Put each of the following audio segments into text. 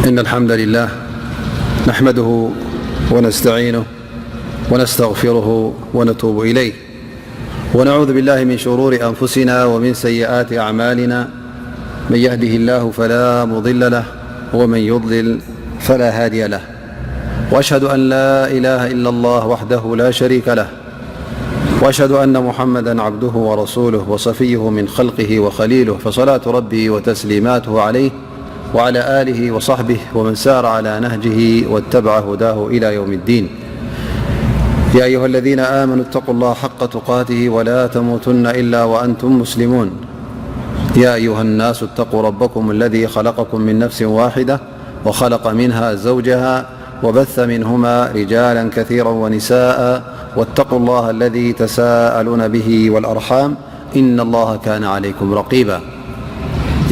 إن الحمد لله نحمده ونستعينه ونستغفره ونتوب إليه، ونعوذ بالله من شرور أنفسنا ومن سيئات أعمالنا. من يهده الله فلا مضل له، ومن يضلل فلا هادي له. وأشهد أن لا إله إلا الله وحده لا شريك له، وأشهد أن محمدا عبده ورسوله وصفيه من خلقه وخليله، فصلاة ربي وتسليماته عليه وعلى آله وصحبه ومن سار على نهجه واتبع هداه إلى يوم الدين. يا أيها الذين آمنوا اتقوا الله حق تقاته ولا تموتن إلا وأنتم مسلمون. يا أيها الناس اتقوا ربكم الذي خلقكم من نفس واحدة وخلق منها زوجها وبث منهما رجالا كثيرا ونساء، واتقوا الله الذي تساءلون به والأرحام، إن الله كان عليكم رقيبا.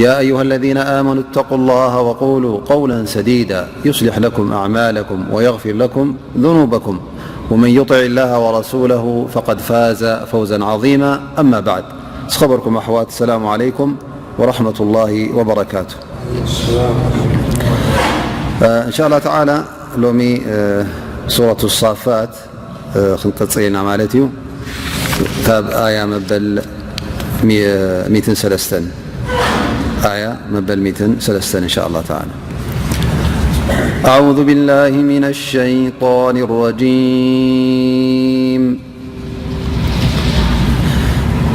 يا أيها الذين آمنوا اتقوا الله وقولوا قولا سديدا يصلح لكم أعمالكم ويغفر لكم ذنوبكم، ومن يطع الله ورسوله فقد فاز فوزا عظيما. أما بعد، ዝኸበርኩም ኣሕዋት፣ السلام عليكم ورحمة الله وبركاته. إن شاء الله تعالى، ሎሚ ሱረቱ ሳፋት ክንቀጽል ኢና ማለት እዩ። ካብ ኣያ መበል ሚትን ሰለስተን ኣያ መበል ሚትን ሰለስተን إن شاء الله تعالى. أعوذ بالله من الشيطان الرجيم.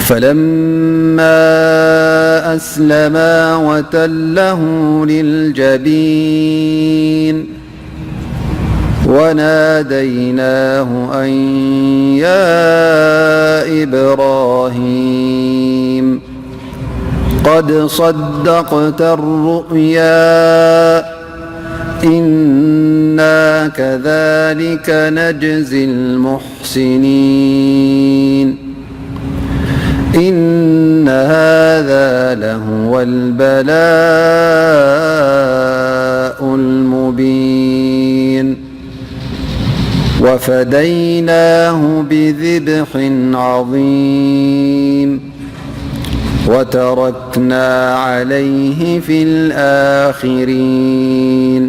فلما أسلما وتله للجبين وناديناه أن يا إبراهيم قد صدقت الرؤيا إنا كذلك نجزي المحسنين. إن هذا لهو البلاء المبين. وفديناه بذبح عظيم. وتركنا عليه في الآخرين.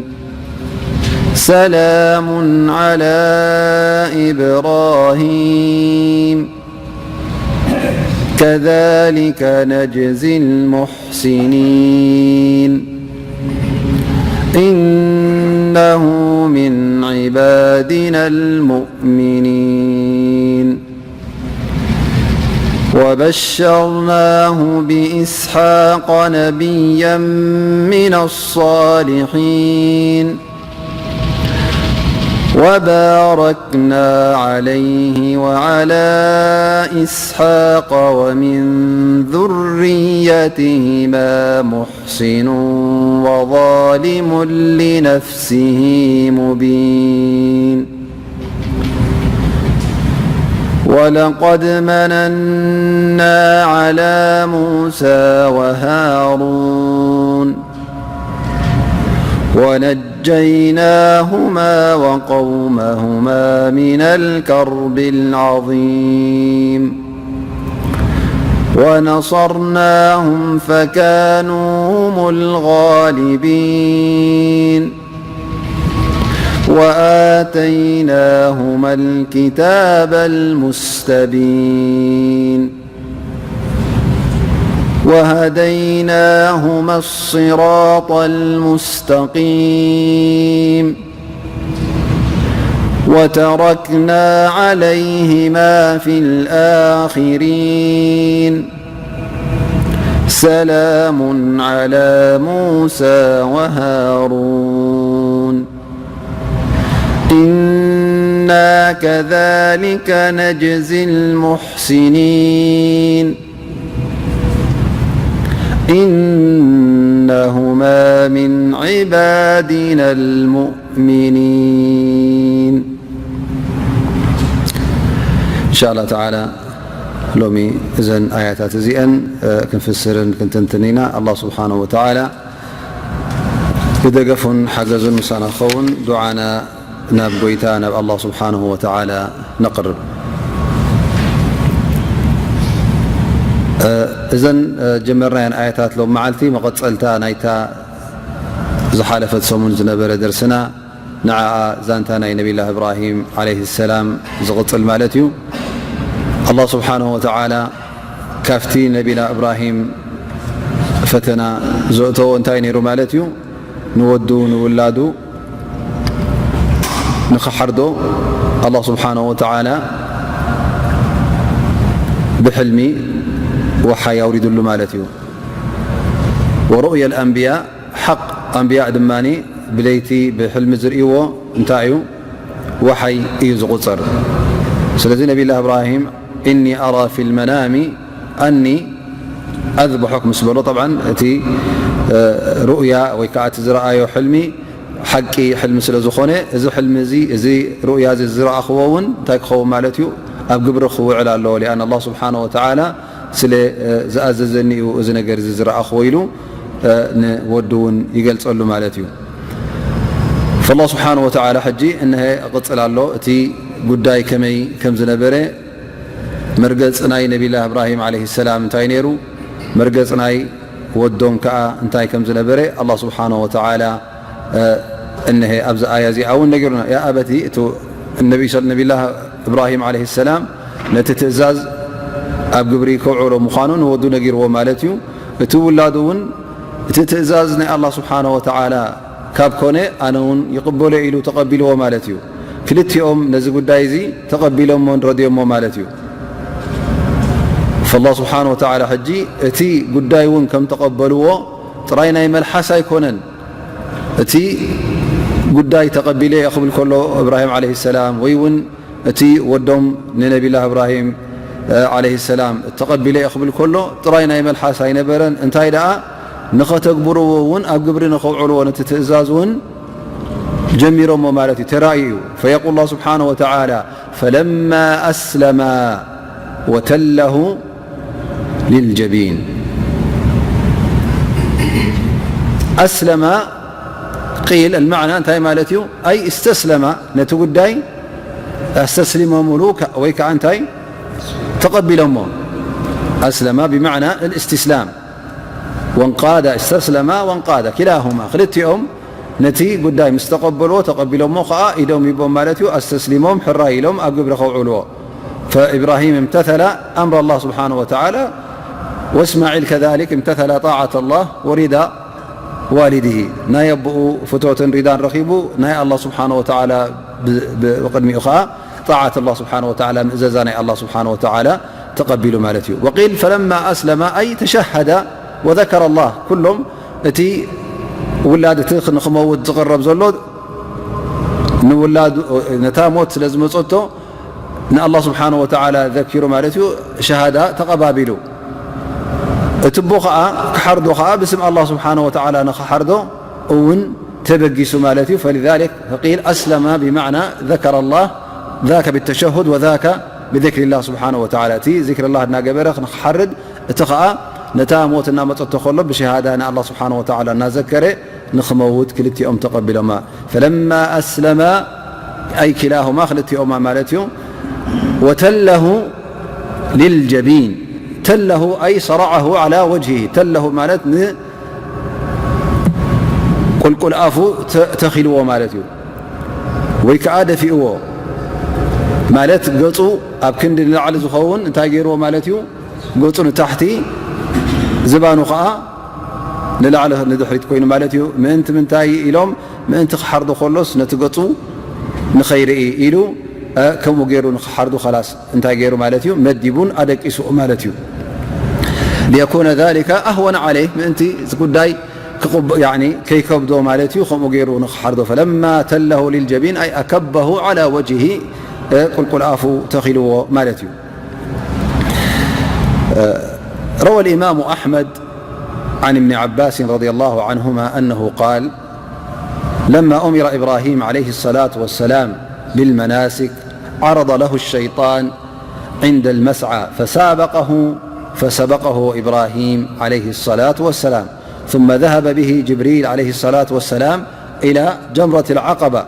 سلام على إبراهيم. كذلك نجزي المحسنين. إنه من عبادنا المؤمنين. وبشرناه بإسحاق نبيا من الصالحين. وباركنا عليه وعلى إسحاق ومن ذريتهما محسن وظالم لنفسه مبين. ولقد مننا على موسى وهارون ونجيناهما وقومهما من الكرب العظيم. ونصرناهم فكانوا هم الغالبين. وآتيناهما الكتاب المستبين. وهديناهما الصراط المستقيم. وتركنا عليهما في الآخرين. سلام على موسى وهارون. إنا كذلك نجزي المحسنين. إنهما من عبادنا المؤمنين. إن شاء الله تعالى، ሎሚ እዘን ኣያታት እዚአን ክንፍስርን ክንትንትን ኢና። ኣላህ ስብሓነሁ ወተዓላ ብደገፉን ሓገዙን ምሳና ክኸውን ዱዓና ናብ ጎይታ ናብ ኣላህ ስብሓነሁ ወተዓላ ነቕርብ። እዘን ጀመርናየን ኣያታት ሎም መዓልቲ መቐጸልታ ናይታ ዝሓለፈት ሰሙን ዝነበረ ደርስና ንዓኣ ዛንታ ናይ ነቢላህ እብራሂም ዓለይሂ ሰላም ዝቕጽል ማለት እዩ። ኣላህ ስብሓነሁ ወተዓላ ካብቲ ነቢላ እብራሂም ፈተና ዘእተዎ እንታይ ነይሩ ማለት እዩ? ንወዱ ንውላዱ ንኽሓርዶ ኣላህ ስብሓነሁ ወተዓላ ብሕልሚ ወሓይ ኣውሪድሉ ማለት እዩ። ወሩእየ ልኣንብያ ሓቅ፣ ኣንብያእ ድማ ብለይቲ ብሕልሚ ዝርእይዎ እንታይ እዩ? ወሓይ እዩ ዝቑጽር። ስለዚ ነቢላ እብራሂም እኒ ኣራ ፊ ልመናሚ ኣኒ ኣዝበሑክ ምስ በሎ፣ ጠብዓን እቲ ሩእያ ወይ ከዓ እቲ ዝረኣዮ ሕልሚ ሓቂ ሕልሚ ስለ ዝኾነ፣ እዚ ሕልሚ እዚ፣ እዚ ሩእያ እዚ ዝረኣኽዎ እውን እንታይ ክኸውን ማለት እዩ? ኣብ ግብሪ ክውዕል ኣለዎ። ሊኣን ኣላህ ስብሓነ ወተዓላ ስለ ዝኣዘዘኒ እዩ እዚ ነገር እዚ ዝረኣኽዎ ኢሉ ንወዱ እውን ይገልጸሉ ማለት እዩ። ፈላህ ስብሓነ ወተዓላ ሕጂ እነሀ እቕጽል ኣሎ እቲ ጉዳይ ከመይ ከም ዝነበረ። መርገጽ ናይ ነቢላህ እብራሂም ዓለይሂ ሰላም እንታይ ነይሩ? መርገጽ ናይ ወዶም ከኣ እንታይ ከም ዝነበረ ኣላህ ስብሓነሁ ወተዓላ፣ እ፣ እንሀ ኣብዚ ኣያ እዚኣ እውን ነጊሩና። ያ ኣበቲ፣ እቱ ነቢ ሰ-፣ ነቢላህ እብራሂም ዓለይሂ ሰላም ነቲ ትእዛዝ ኣብ ግብሪ ከውዕሎ ምዃኑ ንወዱ ነጊርዎ ማለት እዩ። እቲ ውላዱ እውን እቲ ትእዛዝ ናይ ኣላህ ስብሓነሁ ወተዓላ ካብ ኮነ ኣነ እውን ይቕበሎ ኢሉ ተቐቢልዎ ማለት እዩ። ክልቲኦም ነዚ ጉዳይ እዚ ተቐቢሎሞን ረድዮሞ ማለት እዩ። ፈላህ ስብሓነ ወተዓላ ሕጂ እቲ ጉዳይ እውን ከም ተቐበልዎ ጥራይ ናይ መልሓስ ኣይኮነን። እቲ ጉዳይ ተቐቢለ እየ ክብል ከሎ እብራሂም ዓለይሂ ሰላም ወይ እውን እቲ ወዶም ንነቢላህ እብራሂም፣ እ፣ ዓለይሂ ሰላም ተቐቢለ እየ ክብል ከሎ ጥራይ ናይ መልሓስ ኣይነበረን። እንታይ ደኣ ንኸተግብርዎ እውን ኣብ ግብሪ ንኸውዕልዎ ነቲ ትእዛዝ እውን ጀሚሮሞ ማለት እዩ፣ ተራእዩ እዩ። ፈየቁል ላህ ስብሓነሁ ወተዓላ ፈለማ ኣስለማ ወተለሁ ሊልጀቢን። ኣስለማ ቂል ኣልማዕና እንታይ ማለት እዩ? ኣይ እስተስለማ፣ ነቲ ጉዳይ ኣስተስሊሞምሉ ከ-፣ ወይ ከዓ እንታይ ተቐቢሎሞ። ኣስለማ ብማዕና እልእስትስላም። ወንቃዳ፣ እስተስለማ ወንቃዳ ኪላሁማ፣ ክልቲኦም ነቲ ጉዳይ ምስ ተቐበልዎ፣ ተቐቢሎሞ ኸዓ ኢዶም ሂቦም ማለት እዩ፣ ኣስተስሊሞም ሕራይ ኢሎም ኣብ ግብሪ ከውዕልዎ። ፈኢብራሂም እምተተላ ኣምር ኣላህ ስብሓነሁ ወተዓላ ወእስማዒል ከዛሊክ እምተተላ ጣዓት ኣላህ ወሪዳ ዋሊድሂ። ናይ ኣቦኡ ፍቶትን ሪዳን ረኺቡ ናይ ኣላህ ስብሓነሁ ወተዓላ ብ-፣ ብ-፣ ብቕድሚኡ ኸዓ ጣዓት ኣላህ ስብሓነሁ ወተዓላ፣ ምእዘዛ ናይ ኣላህ ስብሓነሁ ወተዓላ ተቐቢሉ ማለት እዩ። ወቂል ፈለማ ኣስለማ ኣይ ተሸሃዳ ወዘከረ ኣላህ። ኩሎም እቲ ውላድ እቲ ንኽመውት ዝቕረብ ዘሎ ንውላዱ ነታ ሞት ስለ ዝመጸቶ ንኣላህ ስብሓነሁ ወተዓላ ዘኪሩ ማለት እዩ፣ ሸሃዳ ተቐባቢሉ። እቲ ኣቦ ኸዓ ክሓርዶ ኸዓ ብስም ኣላህ ስብሓነሁ ወተዓላ ንኽሓርዶ እውን ተበጊሱ ማለት እዩ። ፈሊዛሊክ ፈቂል ኣስለማ ብማዕና ዘከረ ኣላህ ዛከ ብተሸሁድ ወዛከ ብዝክሪ ላህ ስብሓነሁ ወተዓላ። እቲ ዝክሪ ላህ እናገበረ ንኽሓርድ፣ እቲ ኸዓ ነታ ሞት እናመጸቶ ከሎ ብሸሃዳ ንኣላህ ስብሓነሁ ወተዓላ እናዘከረ ንኽመውት ክልቲኦም ተቐቢሎማ። ፈለማ ኣስለማ ኣይ ኪላሁማ ክልቲኦማ ማለት እዩ። ወተለሁ ሊልጀቢን፣ ተለሁ ኣይ ሰረዐሁ ዓላ ወጅሂ። ተለሁ ማለት ንቁልቁል ኣፉ ተ-፣ ተኺልዎ ማለት እዩ። ወይ ከዓ ደፊእዎ ማለት ገጹ ኣብ ክንዲ ንላዕሊ ዝኸውን እንታይ ገይርዎ ማለት እዩ? ገጹ ንታሕቲ፣ ዝባኑ ኸዓ ንላዕሊ ንድሕሪት ኮይኑ ማለት እዩ። ምእንቲ ምንታይ ኢሎም፣ ምእንቲ ክሓርዶ ከሎስ ነቲ ገጹ ንኸይርኢ ኢሉ፣ እ፣ ከምኡ ገይሩ ንኽሓርዱ ኸላስ እንታይ ገይሩ ማለት እዩ? መዲቡን ኣደቂሱ ማለት እዩ። ሊየኩነ ዛሊከ ኣህወነ ዓለይህ፣ ምእንቲ እዚ ጉዳይ ክቕብ-፣ ያዕኒ ከይከብዶ ማለት እዩ። ከምኡ ገይሩ ንኽሓርዶ። ፈለማ ተለሁ ሊልጀቢን ኣይ ኣከበሁ ዓላ ወጅሂ፣ እ፣ ቁልቁል ኣፉ ተኺልዎ ማለት እዩ። روى الإمام أحمد عن ابن عباس رضي الله عنهما أنه قال: لما أمر إبراهيم عليه الصلاة والسلام بالمناسك عرض له الشيطان عند المسعى فسابقه، فسبقه إبراهيم عليه الصلاة والسلام، ثم ذهب به جبريل عليه الصلاة والسلام إلى جمرة العقبة،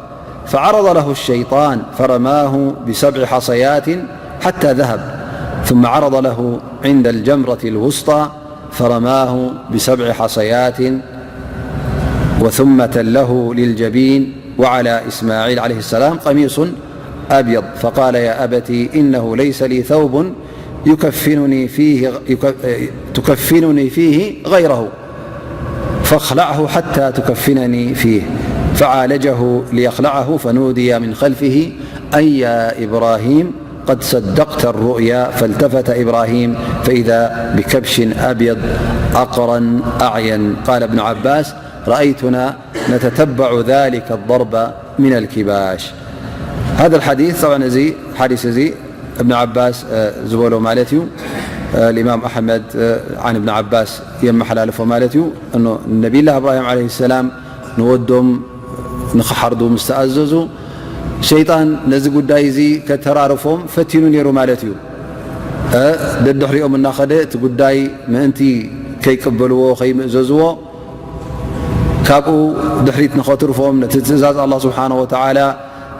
فعرض له الشيطان فرماه بسبع حصيات حتى ذهب، ثم عرض له عند الجمرة الوسطى فرماه بسبع حصيات وثمة له للجبين، وعلى إسماعيل عليه السلام قميص أبيض، فقال: يا أبت، إنه ليس لي ثوب يكفنني فيه، يك-، تكفنني فيه غيره، فاخلعه حتى تكفنني فيه. فعالجه ليخلعه، فنودي من خلفه: أي يا إبراهيم، قد صدقت الرؤيا. فالتفت إبراهيم فإذا بكبش أبيض أقرن أعين. قال ابن عباس: رأيتنا نتتبع ذلك الضرب من الكباش. هذا الحديث، طبعا، እዚ ሓዲስ እዚ እብን ዓባስ፣ እ፣ ዝበሎ ማለት እዩ። እ፣ ልኢማም ኣሕመድ፣ እ፣ ዓን እብን ዓባስ የመሓላልፎ ማለት እዩ። እኖ ነቢላ እብራሂም ዓለይሂ ሰላም ንወዶም ንኽሓርዱ ምስ ተኣዘዙ፣ ሸይጣን ነዚ ጉዳይ እዚ ከተራርፎም ፈቲኑ ነይሩ ማለት እዩ። እ፣ ደድሕሪኦም እናኸደ እቲ ጉዳይ ምእንቲ ከይቅበልዎ፣ ከይምእዘዝዎ፣ ካብኡ ድሕሪት ንኸትርፎም፣ ነቲ ትእዛዝ ኣላህ ስብሓነ ወተዓላ፣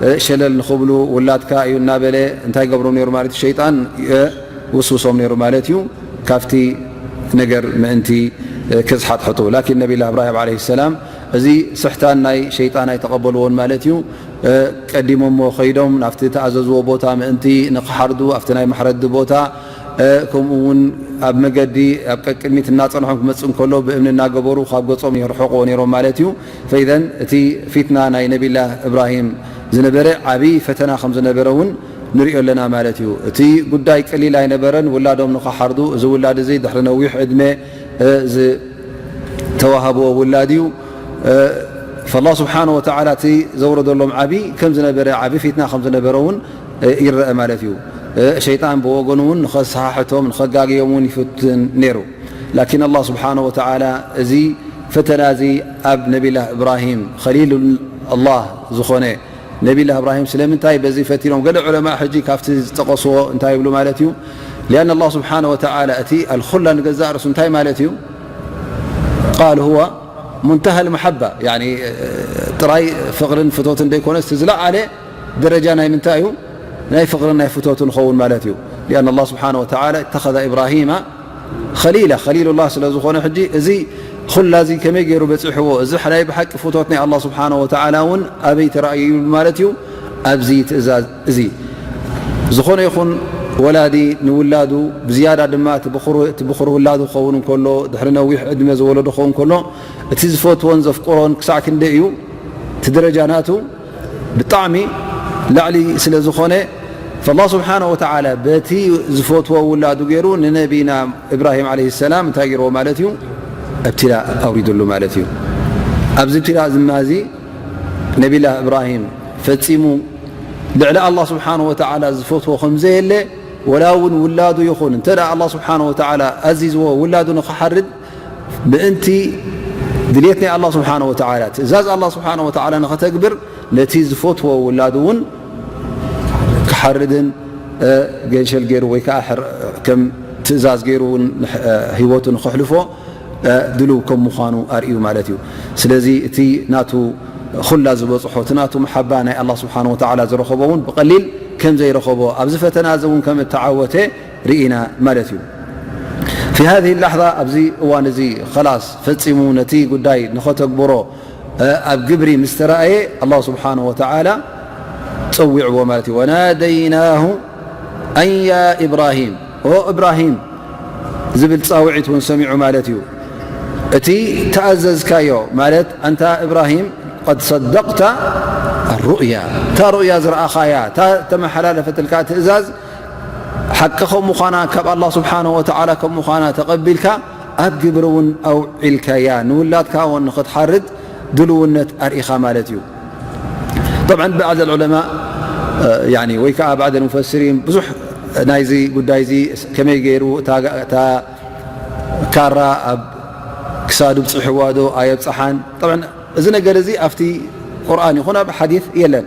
እ፣ ሸለል ንኽብሉ፣ ውላድካ እዩ እናበለ እንታይ ገብሮም ነይሩ ማለት እዩ? ሸይጣን፣ እ፣ ውስውሶም ነይሩ ማለት እዩ። ካብቲ ነገር ምእንቲ፣ እ፣ ክዝሓጥሕጡ። ላኪን ነቢላ እብራሂም ዓለይሂ ሰላም እዚ ስሕታን ናይ ሸይጣን ኣይተቐበልዎን ማለት እዩ። እ፣ ቀዲሞሞ ኸይዶም ናብቲ ተኣዘዝዎ ቦታ ምእንቲ ንኽሓርዱ፣ ኣብቲ ናይ ማሕረዲ ቦታ፣ እ፣ ከምኡ እውን ኣብ መገዲ ኣብ ቀቅድሚት እናጸንሖም ክመጽእ እንከሎ ብእምኒ እናገበሩ ካብ ገጾም የርሕቕዎ ነይሮም ማለት እዩ። ፈኢዘን እቲ ፊትና ናይ ነቢላ እብራሂም ዝነበረ ዓብዪ ፈተና ከም ዝነበረ እውን ንሪኦ ኣለና ማለት እዩ። እቲ ጉዳይ ቀሊል ኣይነበረን። ውላዶም ንኽሓርዱ፣ እዚ ውላድ እዚ ድሕሪ ነዊሕ ዕድመ፣ እ፣ ዝተዋህብዎ ውላድ እዩ። እ፣ ፈላህ ስብሓነ ወተዓላ እቲ ዘውረደሎም ዓብዪ ከም ዝነበረ፣ ዓብዪ ፊትና ከም ዝነበረ እውን፣ እ፣ ይረአ ማለት እዩ። እ፣ ሸይጣን ብወገኑ እውን ንኸሰሓሕቶም፣ ንኸጋግዮም እውን ይፍትን ነይሩ። ላኪን ኣላህ ስብሓነ ወተዓላ እዚ ፈተና እዚ ኣብ ነቢላህ እብራሂም ኸሊሉላህ ዝኾነ ነቢላህ እብራሂም ስለምንታይ በዚ ፈቲኖም? ገለ ዑለማእ ሕጂ ካብቲ ዝጠቐስዎ እንታይ ይብሉ ማለት እዩ? ሊኣን ኣላህ ስብሓነ ወተዓላ እቲ ኣልኹላ ንገዛእ ርእሱ እንታይ ማለት እዩ? ቃል ሁወ ሙንተሃል መሓባ፣ ያኒ ጥራይ ፍቕርን ፍቶትን ዘይኮነስ እቲ ዝለዓለ ደረጃ ናይ ምንታይ እዩ? ናይ ፍቕርን ናይ ፍቶትን ንኸውን ማለት እዩ። ሊኣን ኣላህ ስብሓነ ወተዓላ እተኸዘ ኢብራሂማ ኸሊላ፣ ኸሊሉላህ ስለ ዝኾነ፣ ሕጂ እዚ ኹላ እዚ ከመይ ገይሩ በፂሕዎ? እዚ ናይ ብሓቂ ፍቶት ናይ ኣላህ ስብሓነ ወተዓላ እውን ኣበይ ተራእዩ ይብል ማለት እዩ? ኣብዚ ትእዛዝ እዚ። ዝኾነ ይኹን ወላዲ ንውላዱ፣ ብዝያዳ ድማ እቲ ብኹር፣ እቲ ብኹር ውላዱ ክኸውን እንከሎ፣ ድሕሪ ነዊሕ ዕድመ ዝወለዶ ክኸውን እንከሎ፣ እቲ ዝፈትዎን ዘፍቅሮን ክሳዕ ክንደይ እዩ? እቲ ደረጃ ናቱ ብጣዕሚ ላዕሊ ስለ ዝኾነ፣ ፈላህ ስብሓነ ወተዓላ በቲ ዝፈትዎ ውላዱ ገይሩ ንነቢና እብራሂም ዓለይሂ ሰላም እንታይ ገይርዎ ማለት እዩ? እብትላ ኣውሪድሉ ማለት እዩ። ኣብዚ እብትላ ድማ እዚ ነቢላህ እብራሂም ፈጺሙ ልዕሊ ኣላህ ስብሓነ ወተዓላ ዝፈትዎ ከም ዘየለ፣ ወላ እውን ውላዱ ይኹን፣ እንተ ደኣ ኣላህ ስብሓነ ወተዓላ ኣዚዝዎ ውላዱ ንኽሓርድ፣ ምእንቲ ድልየት ናይ ኣላህ ስብሓነ ወተዓላ፣ ትእዛዝ ኣላህ ስብሓነ ወተዓላ ንኸተግብር፣ ነቲ ዝፈትዎ ውላዱ እውን ክሓርድን፣ እ፣ ገንሸል ገይሩ ወይ ከዓ ሕር-፣ ከም ትእዛዝ ገይሩ እውን ንሕ-፣ እ፣ ህይወቱ ንኸሕልፎ፣ እ፣ ድሉው ከም ምዃኑ ኣርእዩ ማለት እዩ። ስለዚ እቲ ናቱ ኹላ ዝበጽሖ፣ እቲ ናቱ መሓባ ናይ ኣላህ ስብሓነ ወተዓላ ዝረኸቦ እውን ብቐሊል ከም ዘይረኸቦ፣ ኣብዚ ፈተና እዚ እውን ከም እተዓወተ ርኢና ማለት እዩ። ፊ ሃዚህ ላሕዛ፣ ኣብዚ እዋን እዚ ኸላስ ፈጺሙ ነቲ ጉዳይ ንኸተግብሮ፣ እ፣ ኣብ ግብሪ ምስ ተራእየ፣ ኣላህ ስብሓነ ወተዓላ ጸዊዕዎ ማለት እዩ። ወናደይናሁ ኣን ያ ኢብራሂም፣ ኦ እብራሂም ዝብል ጻውዒት እውን ሰሚዑ ማለት እዩ። እቲ ተኣዘዝካዮ ማለት፣ ኣንታ እብራሂም፣ ቀድ ሰደቅተ ኣሩእያ፣ እታ ሩእያ ዝረኣኻያ፣ እታ ተመሓላለፈትልካ ትእዛዝ ሓቂ ከም ምዃና፣ ካብ ኣላህ ስብሓነሁ ወተዓላ ከም ምዃና ተቐቢልካ፣ ኣብ ግብሪ እውን ኣውዒልካያ፣ ንውላድካ እውን ንኽትሓርድ ድልውነት ኣርኢኻ ማለት እዩ። ጠብዓን፣ ባዕድ ዑለማ፣ እ፣ ያኒ፣ ወይ ከዓ ባዕድ ሙፈሲሪን ብዙሕ ናይዚ ጉዳይ እዚ ከመይ ገይሩ እታ፣ እታ ካራ ኣብ ክሳዱ ብፅሕዋ ዶ ኣየብፅሓን? ጠብዓን፣ እዚ ነገር እዚ ኣብቲ ቁርኣን ይኹን ኣብ ሓዲስ የለን።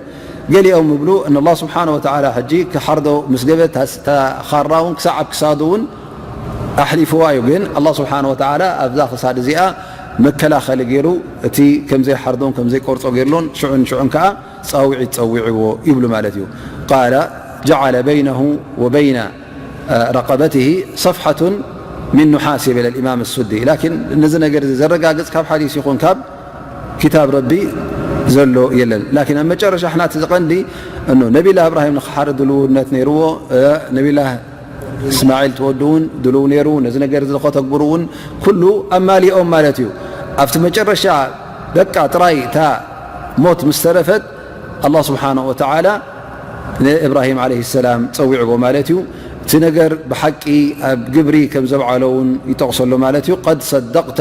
ገሊኦም ይብሉ፣ እን ኣላህ ስብሓነ ወተዓላ ሕጂ ክሓርዶ ምስ ገበ፣ እታ፣ እታ ካራ እውን ክሳዕ ኣብ ክሳዱ እውን ኣሕሊፍዋ እዩ። ግን ኣላህ ስብሓነ ወተዓላ ኣብዛ ክሳድ እዚኣ መከላኸሊ ገይሩ፣ እቲ ከም ዘይሓርዶን ከም ዘይቆርጾ ገይርሎን፣ ሽዑን ሽዑን ከዓ ጻውዒት ጸዊዕዎ ይብሉ ማለት እዩ። ቃለ ጀዓለ በይነሁ ወበይነ ረቀበትሂ ሰፍሐቱን ሚን ኑሓስ ይብል ኢማም ሱዲ። ላኪን ነዚ ነገር እዚ ዘረጋግጽ ካብ ሓዲስ ይኹን ካብ ኪታብ ረቢ ዘሎ የለን። ላኪን ኣብ መጨረሻ ሕና እቲ ዝቐንዲ እኖ ነቢላ እብራሂም ንክሓርድ ድልውነት ነይርዎ። ነቢላ እስማዒል ተወዱ እውን ድልው ነይሩ። ነዚ ነገር እዚ ከተግብሩ እውን ኩሉ ኣማሊኦም ማለት እዩ። ኣብቲ መጨረሻ በቃ ጥራይ እታ ሞት ምስ ተረፈት ኣላህ ስብሓነሁ ወተዓላ ንእብራሂም ዓለይሂ ሰላም ጸዊዕዎ ማለት እዩ። እቲ ነገር ብሓቂ ኣብ ግብሪ ከም ዘብዓሎ እውን ይጠቕሰሉ ማለት እዩ። ቀድ ሰደቕተ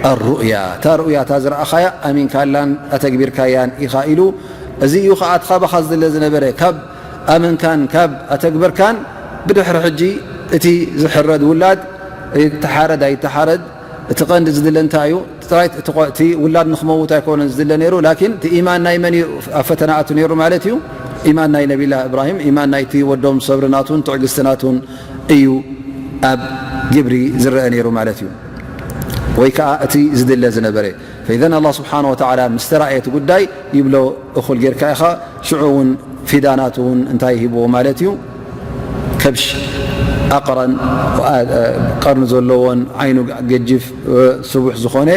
ኣሩእያ፣ እታ ሩእያ እታ ዝረኣኻያ ኣሚንካላን ኣተግቢርካያን ኢኻ ኢሉ። እዚ እዩ ኸዓ እቲ ካባኻ ዝድለ ዝነበረ። ካብ ኣመንካን ካብ ኣተግበርካን ብድሕሪ ሕጂ እቲ ዝሕረድ ውላድ ይተሓረድ ኣይተሓረድ እቲ ቀንዲ ዝድለ እንታይ እዩ? ጥራይ እቲ ቆ-፣ እቲ ውላድ ንኽመውት ኣይኮነን ዝድለ ነይሩ፣ ላኪን እቲ ኢማን ናይ መን እዩ ኣብ ፈተና ኣቱ ነይሩ ማለት እዩ? ኢማን ናይ ነቢላ እብራሂም፣ ኢማን ናይቲ ወዶም ሰብሪ ናቱን ትዕግስቲ ናቱን እዩ ኣብ ግብሪ ዝረአ ነይሩ ማለት እዩ። ወይ ከዓ እቲ ዝድለ ዝነበረ። ፈኢዘን ኣላህ ስብሓነ ወተዓላ ምስ ተራእየ እቲ ጉዳይ ይብሎ እኹል ጌርካ ኢኻ፣ ሽዑ እውን ፊዳናቱ እውን እንታይ ሂብዎ ማለት እዩ? ከብሽ ኣቕረን፣ ቀርኒ ዘለዎን ዓይኑ ገጅፍ ስቡሕ ዝኾነ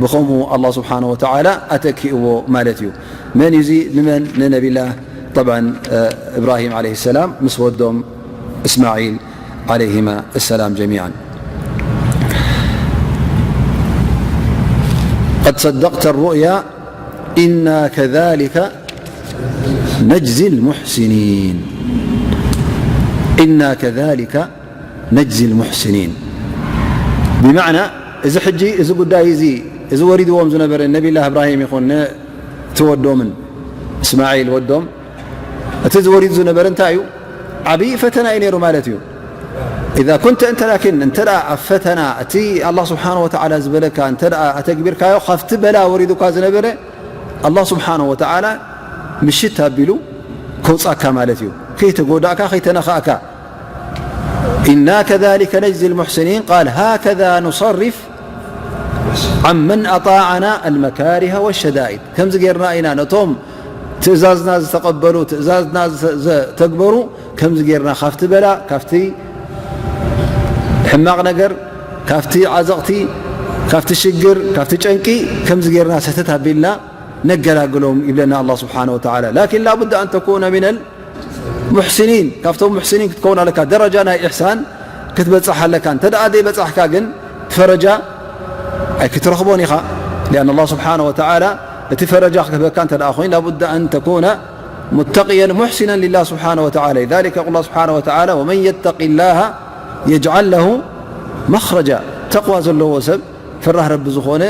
ብኸምኡ ኣላህ ስብሓነ ወተዓላ ኣተኪእዎ ማለት እዩ። መን እዩ እዚ? ንመን? ንነቢላህ ጠብዓን እብራሂም ዓለይሂ ሰላም ምስ ወዶም እስማዒል ዓለይሂማ ሰላም ጀሚዓን። قد صدقت الرؤيا إنا كذلك نجزي المحسنين. إنا كذلك نجزي المحسنين. ብማዕና እዚ ሕጂ እዚ ጉዳይ እዚ፣ እዚ ወሪድዎም ዝነበረ ነቢላህ እብራሂም ይኹን ን-፣ እቲ ወዶምን እስማዒል ወዶም፣ እቲ ዝወሪዱ ዝነበረ እንታይ እዩ? ዓብዪ ፈተና እዩ ነይሩ ማለት እዩ። ኢዛ ኩንተ እንተ ላኪን እንተ ደኣ ኣብ ፈተና እቲ ኣላህ ስብሓነ ወተዓላ ዝበለካ እንተ ደኣ ኣተግቢርካዮ፣ ካብቲ በላ ወሪዱካ ዝነበረ ኣላህ ስብሓነ ወተዓላ ምሽት ኣቢሉ ከውጻካ ማለት እዩ። ከይተጎዳእካ፣ ከይተነኻእካ። ኢና ከዛሊከ ነጅዚ ልሙሕሲኒን ቃል ሃከዛ ኑሰሪፍ ዓመን ኣጣዓና ኣልመካሪሀ ወሸዳኢድ። ከምዚ ጌርና ኢና ነቶም ትእዛዝና ዝተቐበሉ፣ ትእዛዝና ዘ-፣ ዘተግበሩ፣ ከምዚ ጌርና ካብቲ በላ፣ ካብቲ ሕማቕ ነገር፣ ካብቲ ዓዘቕቲ፣ ካብቲ ሽግር፣ ካብቲ ጨንቂ፣ ከምዚ ጌርና ሰተት ኣቢልና ነገላግሎም ይብለና ኣላህ ስብሓነ ወተዓላ። ላኪን ላቡድ ኣን ተኩነ ሚነል ሙሕሲኒን፣ ካብቶም ሙሕሲኒን ክትከውን ኣለካ። ደረጃ ናይ ኢሕሳን ክትበጽሕ ኣለካ። እንተ ደኣ ዘይበጻሕካ ግን ፈረጃ ኣይክትረኽቦን ኢኻ። ሊኣን ኣላህ ስብሓነ ወተዓላ እቲ ፈረጃ ክህበካ እንተ ደኣ ኮይኑ ላቡድ ኣን ተኩነ ሙተቅየን ሙሕሲነን ሊላህ ስብሓነ ወተዓላ። ሊዛሊከ የቁል ኣላህ ስብሓነ ወተዓላ ወመን የተቂ ላሃ የጅዓል ለሁ መኽረጃ። ተቅዋ ዘለዎ ሰብ ፈራህ ረቢ ዝኾነ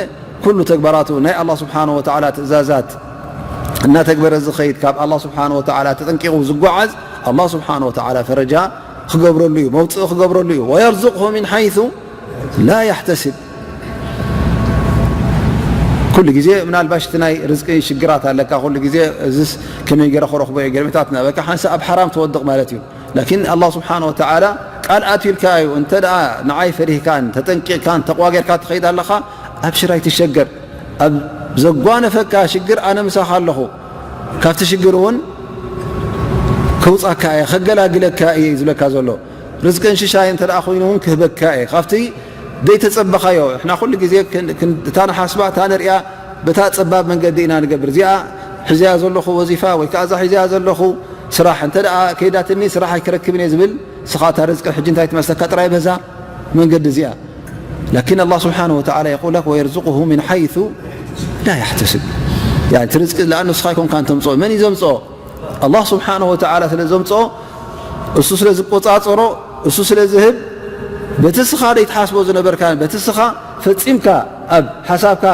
ኩሉ ተግባራቱ ናይ ኣላህ ስብሓነ ወተዓላ ትእዛዛት እናተግበረ ዝኸይድ፣ ካብ ኣላህ ስብሓነ ወተዓላ ተጠንቂቑ ዝጓዓዝ፣ ኣላህ ስብሓነ ወተዓላ ፈረጃ ክገብረሉ እዩ፣ መውፅኢ ክገብረሉ እዩ። ወየርዙቅሁ ሚን ሓይሱ ላ ያሕተስብ። ኩሉ ግዜ ምናልባሽ እቲ ናይ ርዝቂ ሽግራት ኣለካ። ኩሉ ግዜ እዚስ ከመይ ገይረ ክረኽቦ እየ? ገርሜታት ነበካ ሓንሳእ ኣብ ሓራም ትወድቕ ማለት እዩ። ላኪን ኣላህ ስብሓነ ወተዓላ ቃል ኣትዩልካ እዩ። እንተ ደኣ ንዓይ ፈሪህካን ተጠንቂቕካን ተቕዋ ጌርካ ትኸይድ ኣለኻ፣ ኣብሽር ኣይትሸገር። ኣብ ዘጓነፈካ ሽግር ኣነ ምሳኻ ኣለኹ። ካብቲ ሽግር እውን ከውጻካ እየ፣ ከገላግለካ እየ እዩ ዝብለካ ዘሎ። ርዝቅን ሽሻይ እንተ ደኣ ኮይኑ እውን ክህበካ እየ። ካብቲ ዘይተጸበኻዮ፣ ንሕና ኩሉ ግዜ ክን-፣ ክን-፣ እታ ንሓስባ፣ እታ ንርእያ፣ በታ ጸባብ መንገዲ ኢና ንገብር። እዚኣ ሒዘያ ዘለኹ ወዚፋ ወይ ከኣ እዛ ሒዘያ ዘለኹ ስራሕ እንተ ደኣ ከይዳትኒ ስራሕ ኣይክረክብን እየ ዝብል፣ ንስኻ እታ ርዝቂ ሕጂ እንታይ ትመስለካ ጥራይ በዛ መንገዲ እዚኣ። ላኪን ኣላህ ስብሓነሁ ወተዓላ የቁል ለክ ወየርዙቁሁ ሚን ሓይሱ ላ ያሕተስብ። ያኒ እቲ ርዝቂ ለኣኑ ንስኻ ኣይኮንካን ተምጽኦ፣ መን እዩ ዘምጽኦ? ኣላህ ስብሓነሁ ወተዓላ ስለ ዘምጽኦ፣ እሱ ስለ ዝቆጻጸሮ፣ እሱ ስለ ዝህብ፣ በቲ ስኻ ዘይትሓስቦ ዝነበርካን በቲ ስኻ ፈጺምካ ኣብ ሓሳብካ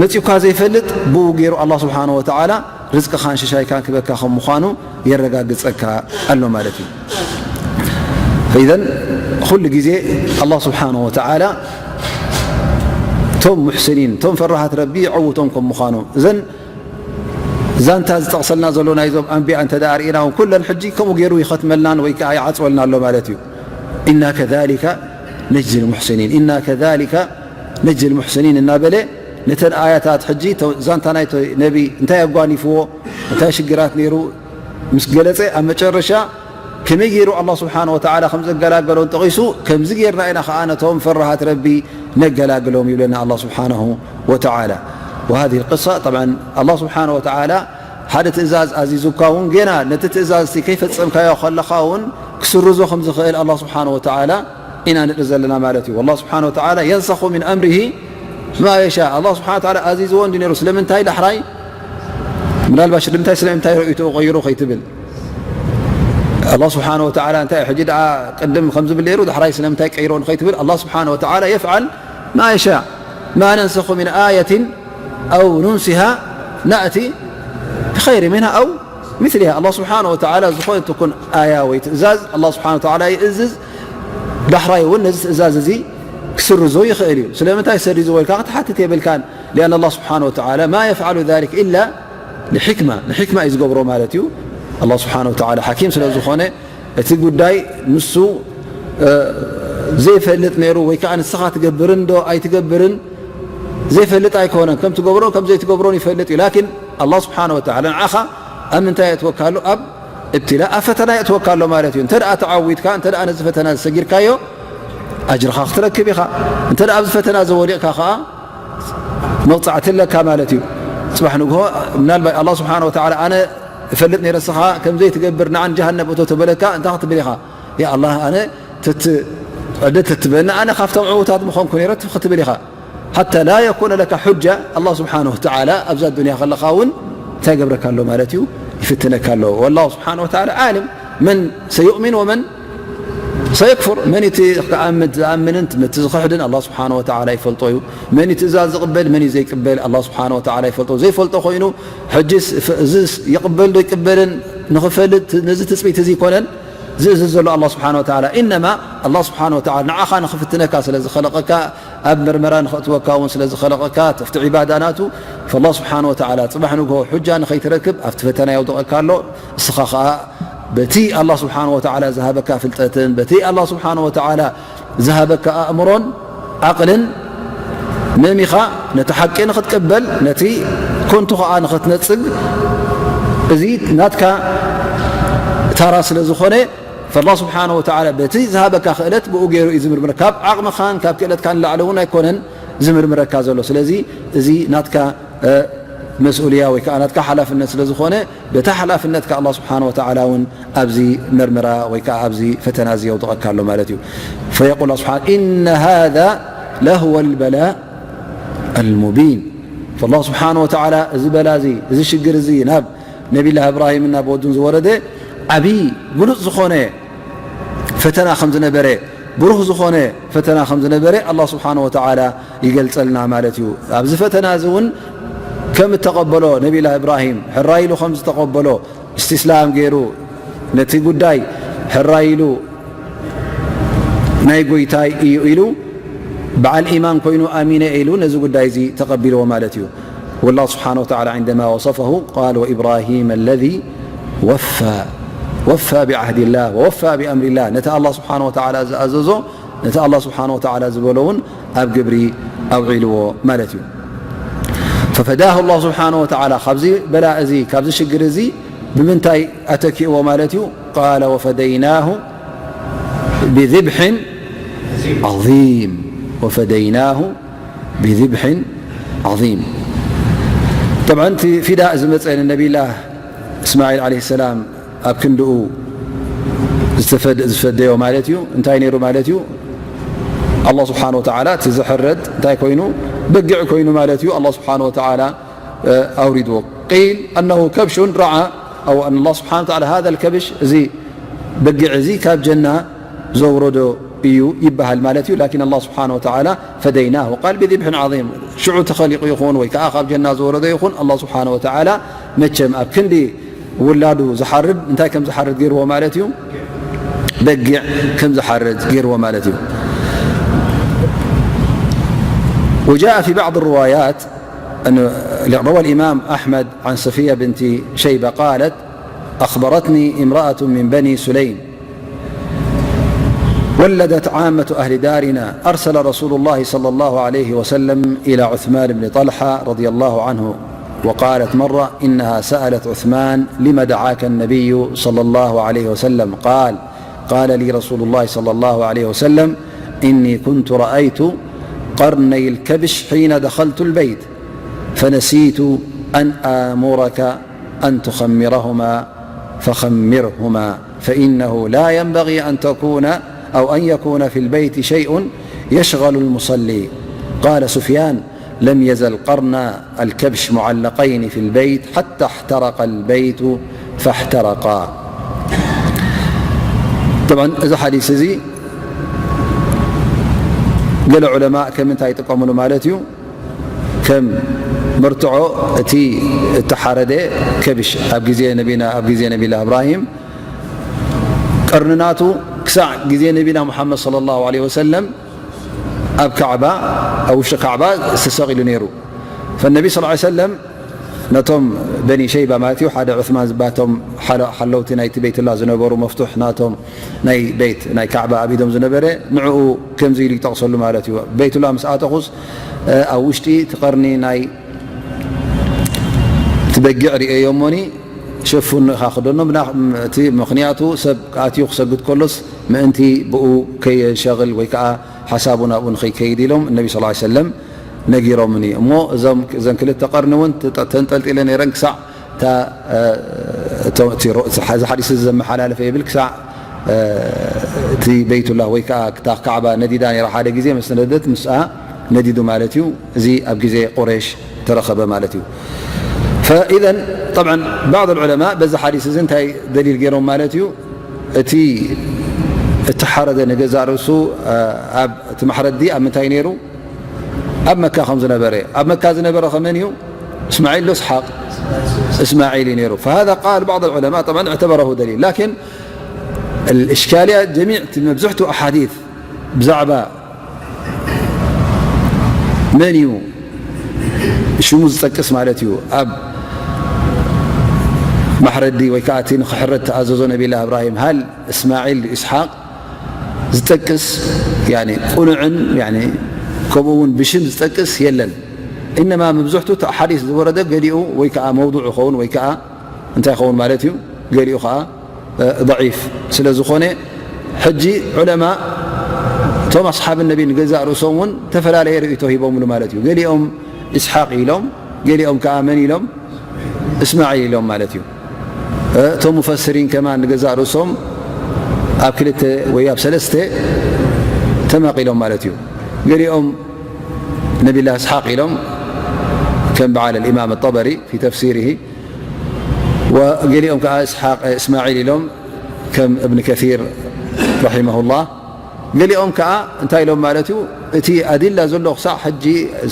መጺኡካ ዘይፈልጥ ብኡ ገይሩ ኣላህ ስብሓነሁ ወተዓላ ርዝቅኻን ሽሻይካን ክበካ ከም ምዃኑ የረጋግጸካ ኣሎ ማለት እዩ። ፈኢዘን ኩሉ ግዜ ኣላህ ስብሓነሁ ወተዓላ እቶም ሙሕሲኒን፣ እቶም ፈራሃት ረቢ የዐውቶም ከም ምዃኑ፣ እዘን ዛንታ ዝጠቕሰልና ዘሎ ናይዞም ኣንቢያ እንተ ደኣ ርኢና እውን፣ ኩለን ሕጂ ከምኡ ገይሩ ይኸትመልናን ወይ ከኣ ይዓጽወልና ኣሎ ማለት እዩ። ኢና ከዛሊከ ነጅዚ ልሙሕሲኒን፣ ኢና ከዛሊከ ነጅዚ ልሙሕሲኒን እናበለ፣ ነተን ኣያታት ሕጂ፣ ተ-፣ ዛንታ ናይቲ ነቢ እንታይ ኣጓኒፍዎ፣ እንታይ ሽግራት ነይሩ ምስ ገለጸ፣ ኣብ መጨረሻ ከመይ ገይሩ ኣላህ ስብሓነ ወተዓላ ከም ዘገላገሎን ጠቒሱ፣ ከምዚ ጌርና ኢና ኸዓ ነቶም ፈራሃት ረቢ ነገላግሎም ይብለና ኣላህ ስብሓነሁ ወተዓላ። وهذه القصة، طبعا ኣላህ ስብሓነ ወተዓላ ሓደ ትእዛዝ ኣዚዙካ እውን፣ ጌና ነቲ ትእዛዝ እቲ ከይፈጸምካዮ ከለኻ እውን ክስርዞ ከም ዝኽእል ኣላህ ስብሓነ ወተዓላ ኢና ንርኢ ዘለና ማለት እዩ። والله سبحانه وتعالى ينسخ من أمره ما يشاء. ኣላህ ስብሓነ ወተዓላ ኣዚዝዎ እንዲ ነይሩ፣ ስለምንታይ ዳሕራይ ምናልባሽ ንምንታይ ስለምንታይ ርእይትኡ ቀይሩ ከይትብል፣ ኣላህ ስብሓነ ወተዓላ እንታይ ሕጂ ደኣ ቅድም ከም ዝብል ነይሩ ዳሕራይ ስለምንታይ ቀይሮ ንኸይትብል፣ ኣላህ ስብሓነ ወተዓላ يفعل ما يشاء. ما ننسخ من آية أو ننسها نأت بخير منها أو مثلها. ኣላህ ስብሓነ ወተዓላ ዝኾነ ትኩን ኣያ ወይ ትእዛዝ ኣላህ ስብሓነ ወተዓላ ይእዝዝ፣ ዳሕራይ እውን ነዚ ትእዛዝ እዚ ክስርዞ ይኽእል እዩ። ስለምንታይ ሰሪዝዎ ኢልካ ክትሓትት የብልካን። لأن الله سبحانه وتعالى ما يفعل ذلك إلا لحكمة، ንሕክማ እዩ ዝገብሮ ማለት እዩ። ኣላህ ስብሓነ ወተዓላ ሓኪም ስለ ዝኾነ፣ እቲ ጉዳይ ንሱ፣ እ፣ ዘይፈልጥ ነይሩ ወይ ከዓ ንስኻ ትገብርን ዶ ኣይትገብርን ዘይፈልጥ ኣይኮነን። ከም ትገብሮን ከም ዘይትገብሮን ይፈልጥ እዩ። ላኪን ኣላህ ስብሓነ ወተዓላ ንዓኻ ኣብ ምንታይ የእትወካ ኣሎ? ኣብ እብትላእ፣ ኣብ ፈተና የእትወካ ኣሎ ማለት እዩ። እንተ ደኣ ተዓዊድካ፣ እንተ ደኣ ነዚ ፈተና ዝሰጊርካዮ፣ ኣጅርኻ ክትረክብ ኢኻ። እንተ ደኣ ኣብዚ ፈተና ዘወዲቕካ ኸዓ፣ መቕጻዕቲ ኣለካ ማለት እዩ። ጽባሕ ንግሆ ምናልባት ኣላህ ስብሓነ ወተዓላ ኣነ እፈልጥ ነይረ፣ ንስኻ ከም ዘይትገብር ንዓን ጀሃነም እቶ ተበለካ፣ እንታይ ክትብል ኢኻ? ያ ኣላህ፣ ኣነ ተት-፣ ዕደት ተትበኒ ኣነ ካብቶም ዕዉታት ምኾንኩ ነይረ ክትብል ኢኻ። ሓታ ላ የኩነ ለካ ሑጃ፣ ኣላህ ስብሓነ ወተዓላ ኣብዛ ዱንያ ከለኻ እውን እንታይ ይገብረካ ኣሎ ማለት እዩ? ይፍትነካ ኣሎ። ወላሁ ስብሓነ ወተዓላ ዓልም መን ሰዩእሚን ወመን ሰየክፍር፣ መን እቲ ክኣምን፣ ዝኣምንን እቲ ዝኽሕድን ኣላህ ስብሓነ ወተዓላ ይፈልጦ እዩ። መን እዩ ትእዛዝ ዝቕበል፣ መን እዩ ዘይቅበል ኣላህ ስብሓነ ወተዓላ ይፈልጦ። ዘይፈልጦ ኮይኑ ሕጂስ ፍ-፣ እዚስ ይቕበል ዶ ይቅበልን ንኽፈልጥ ነዚ ትጽቢት እዚ ይኮነን ዝእዝዝ ዘሎ ኣላህ ስብሓነ ወተዓላ። ኢነማ ኣላህ ስብሓነ ወተዓላ ንዓኻ ንኽፍትነካ ስለ ዝኸለቐካ፣ ኣብ መርመራ ንኸእትወካ እውን ስለ ዝኸለቐካ፣ ኣብቲ ዒባዳ ናቱ፣ ፈላህ ስብሓነ ወተዓላ ጽባሕ ንግሆ ሑጃ ንኸይትረክብ ኣብቲ ፈተና የውድቐካ ኣሎ። እስኻ ኸኣ በቲ ኣላህ ስብሓነ ወተዓላ ዝሃበካ ፍልጠትን በቲ ኣላህ ስብሓነ ወተዓላ ዝሃበካ ኣእምሮን ዓቕልን መሚኻ ነቲ ሓቂ ንኽትቅበል፣ ነቲ ኮንቱ ኸኣ ንኽትነጽግ፣ እዚ ናትካ ታራ ስለ ዝኾነ፣ ፈላህ ስብሓነ ወተዓላ በቲ ዝሃበካ ክእለት ብኡ ገይሩ እዩ ዝምርምረካ። ካብ ዓቕምኻን ካብ ክእለትካን ንላዕሊ እውን ኣይኮነን ዝምርምረካ ዘሎ። ስለዚ እዚ ናትካ፣ እ፣ መስኡልያ ወይ ከዓ ናትካ ሓላፍነት ስለ ዝኾነ፣ በታ ሓላፍነትካ ኣላህ ስብሓነ ወተዓላ እውን ኣብዚ መርመራ ወይ ከዓ ኣብዚ ፈተና እዚ የውድቐካ ኣሎ ማለት እዩ። ፈየቁል ኣላህ ስብሓነ፣ إن هذا لهو البلاء المبين. ፈላህ ስብሓነ ወተዓላ እዚ በላ እዚ፣ እዚ ሽግር እዚ ናብ ነቢላህ እብራሂምን ናብ ወዱን ዝወረደ ዓብዪ ግሉጽ ዝኾነ ፈተና ከም ዝነበረ፣ ብሩህ ዝኾነ ፈተና ከም ዝነበረ ኣላህ ስብሓነ ወተዓላ ይገልጸልና ማለት እዩ። ኣብዚ ፈተና እዚ እውን ከም እተቐበሎ ነቢላህ እብራሂም ሕራይ ኢሉ ከም ዝተቐበሎ፣ እስትስላም ገይሩ ነቲ ጉዳይ ሕራይ ኢሉ ናይ ጎይታይ እዩ ኢሉ በዓል ኢማን ኮይኑ ኣሚነ ኢሉ ነዚ ጉዳይ እዚ ተቐቢልዎ ማለት እዩ። والله سبحانه وتعالى عندما وصفه قال: وإبراهيم الذي وفى، وفى بعهد الله ووفى بأمر الله። ነቲ ኣላህ ስብሓነ ወተዓላ ዝኣዘዞ፣ ነቲ ኣላህ ስብሓነ ወተዓላ ዝበሎ እውን ኣብ ግብሪ ኣውዒልዎ ማለት እዩ። ففداه الله سبحانه وتعالى ካብዚ በላ እዚ፣ ካብዚ ሽግር እዚ ብምንታይ ኣተኪእዎ ማለት እዩ? قال: وفديناه بذبح عظيم، وفديناه بذبح عظيم. طبعا እቲ ፊዳእ ዝመፀ ንነቢላህ እስማዒል ዓለይሂ ሰላም ኣብ ክንድኡ ዝተፈድ-፣ ዝፈደዮ ማለት እዩ። እንታይ ነይሩ ማለት እዩ? ኣላህ ስብሓነ ወተዓላ እቲ ዝሕረድ እንታይ ኮይኑ? በጊዕ ኮይኑ ማለት እዩ። ኣላህ ስብሓነ ወተዓላ፣ እ፣ ኣውሪድዎ። قيل أنه كبش رعى، أو أن الله سبحانه وتعالى هذا الكبش، እዚ በጊዕ እዚ ካብ ጀና ዘውረዶ እዩ ይበሃል ማለት እዩ። ላኪን ኣላህ ስብሓነ ወተዓላ ፈደይናሁ ቃል ብذبح عظيم፣ ሽዑ ተኸሊቑ ይኹን ወይ ከዓ ካብ ጀና ዝወረዶ ይኹን፣ ኣላህ ስብሓነ ወተዓላ መቸም ኣብ ክንዲ ውላዱ ዝሓርድ እንታይ ከም ዝሓርድ ገይርዎ ማለት እዩ? በጊዕ ከም ዝሓርድ ገይርዎ ማለት እዩ። وجاء في بعض الروايات أن روى الإمام أحمد عن صفية بنت شيبة قالت: أخبرتني امرأة من بني سليم ولدت عامة أهل دارنا، أرسل رسول الله صلى الله عليه وسلم إلى عثمان بن طلحة رضي الله عنه وقالت مرة إنها سألت عثمان: "لم دعاك النبي صلى الله عليه وسلم؟" قال: "قال لي رسول الله صلى الله عليه وسلم: إني كنت رأيت قرني الكبش حين دخلت البيت، فنسيت أن آمرك أن تخمرهما، فخمرهما، فإنه لا ينبغي أن تكون، أو أن يكون في البيت شيء يشغل المصلي." قال سفيان: "لم يزل قرنا الكبش معلقين في البيت حتى احترق البيت فاحترقا." طبعا እዚ ሓዲስ እዚ ገለ ዑለማ ከም እንታይ ይጥቀምሉ ማለት እዩ? ከም መርትዖ እቲ እተሓረደ ከብሽ ኣብ ግዜ ነቢና፣ ኣብ ግዜ ነቢላ እብራሂም ቀርንናቱ ክሳዕ ግዜ ነቢና ሙሓመድ ሰለላሁ ዐለይሂ ወሰለም ኣብ ካዕባ፣ ኣብ ውሽጢ ካዕባ ተሰቒሉ ነይሩ። ፈነቢ ሰለላሁ ዐለይሂ ወሰለም ነቶም በኒ ሸይባ ማለት እዩ፣ ሓደ ዑስማን ዝባቶም ሓለ-፣ ሓለውቲ ናይቲ ቤትላ ዝነበሩ፣ መፍቱሕ ናቶም ናይ ቤት ናይ ካዕባ ኣብ ኢዶም ዝነበረ፣ ንዕኡ ከምዚ ኢሉ ይጠቕሰሉ ማለት እዩ። ቤትላ ምስ ኣተኹስ፣ እ፣ ኣብ ውሽጢ እቲ ቀርኒ ናይ እቲ በጊዕ ርእየዮ እሞኒ ሸፉኒ ኢኻ ክደኖ፣ ብና-፣ እቲ ምኽንያቱ ሰብ ኣትዩ ክሰግድ ከሎስ ምእንቲ ብኡ ከየንሸግል ወይ ከዓ ሓሳቡ ናብኡ ንኸይከይድ ኢሎም ነቢ ሰለላሁ ዐለይሂ ወሰለም ነጊሮምኒ። እሞ እዞም፣ እዘን ክልተ ቀርኒ እውን ተጠ-፣ ተንጠልጢለ ነይረን ክሳዕ እታ፣ እ፣ እቶ-፣ እቲ ሮ-፣ እዚ ሓ-፣ እዚ ሓዲስ እዚ ዘመሓላለፈ ይብል፣ ክሳዕ፣ እ፣ እቲ በይቱላህ ወይ ከዓ እታ ካዕባ ነዲዳ ነይራ። ሓደ ግዜ ምስ ነደደት ምስኣ ነዲዱ ማለት እዩ። እዚ ኣብ ግዜ ቁረይሽ ተረኸበ ማለት እዩ። ፈኢዘን፣ ጠብዓን፣ ባዕድ ዑለማ በዚ ሓዲስ እዚ እንታይ ደሊል ገይሮም ማለት እዩ? እቲ እተሓረደ ንገዛእ ርእሱ፣ እ፣ ኣብ እቲ ማሕረዲ ኣብ ምንታይ ነይሩ? ኣብ መካ ከም ዝነበረ። ኣብ መካ ዝነበረ ከመን እዩ? እስማዒል ዶ እስሓቅ? እስማዒል እዩ ነይሩ። فهذا قال بعض العلماء، طبعا اعتبره دليل، لكن الإشكالية جميع መብዝሕቱ ኣሓዲት ብዛዕባ መን እዩ ሽሙ ዝጠቅስ ማለት እዩ? ኣብ ማሕረዲ ወይ ከዓ እቲ ንክሕረድ ተኣዘዞ ነቢላ እብራሂም፣ ሃል እስማዒል ድዩ እስሓቅ ዝጠቅስ፣ ያኒ፣ ቁኑዕን፣ ያኒ፣ ከምኡ እውን ብሽም ዝጠቅስ የለን። ኢነማ መብዝሕቱ እቲ ሓዲስ ዝወረደ ገሊኡ ወይ ከዓ መውዱዕ ይኸውን ወይ ከዓ እንታይ ይኸውን ማለት እዩ፣ ገሊኡ ከዓ፣ እ፣ ضعيف ስለ ዝኾነ፣ ሕጂ ዑለማ እቶም ኣስሓብ ነቢ ንገዛእ ርእሶም እውን ዝተፈላለየ ርእይቶ ሂቦምሉ ማለት እዩ። ገሊኦም ኢስሓቅ ኢሎም፣ ገሊኦም ከዓ መን ኢሎም? እስማዒል ኢሎም ማለት እዩ። እ፣ እቶም ሙፈስሪን ከማን ንገዛእ ርእሶም ኣብ ክልተ ወይ ኣብ ሰለስተ ተመቒሎም ማለት እዩ። ገሊኦም ነቢላ እስሓቅ ኢሎም፣ ከም በዓል الإمام الطبري في تفسيره، ወገሊኦም ከዓ እስሓቅ፣ እስማዒል ኢሎም፣ ከም እብን ከሲር ረሒመሁላህ። ገሊኦም ከዓ እንታይ ኢሎም ማለት እዩ? እቲ ኣዲላ ዘሎ ክሳዕ ሕጂ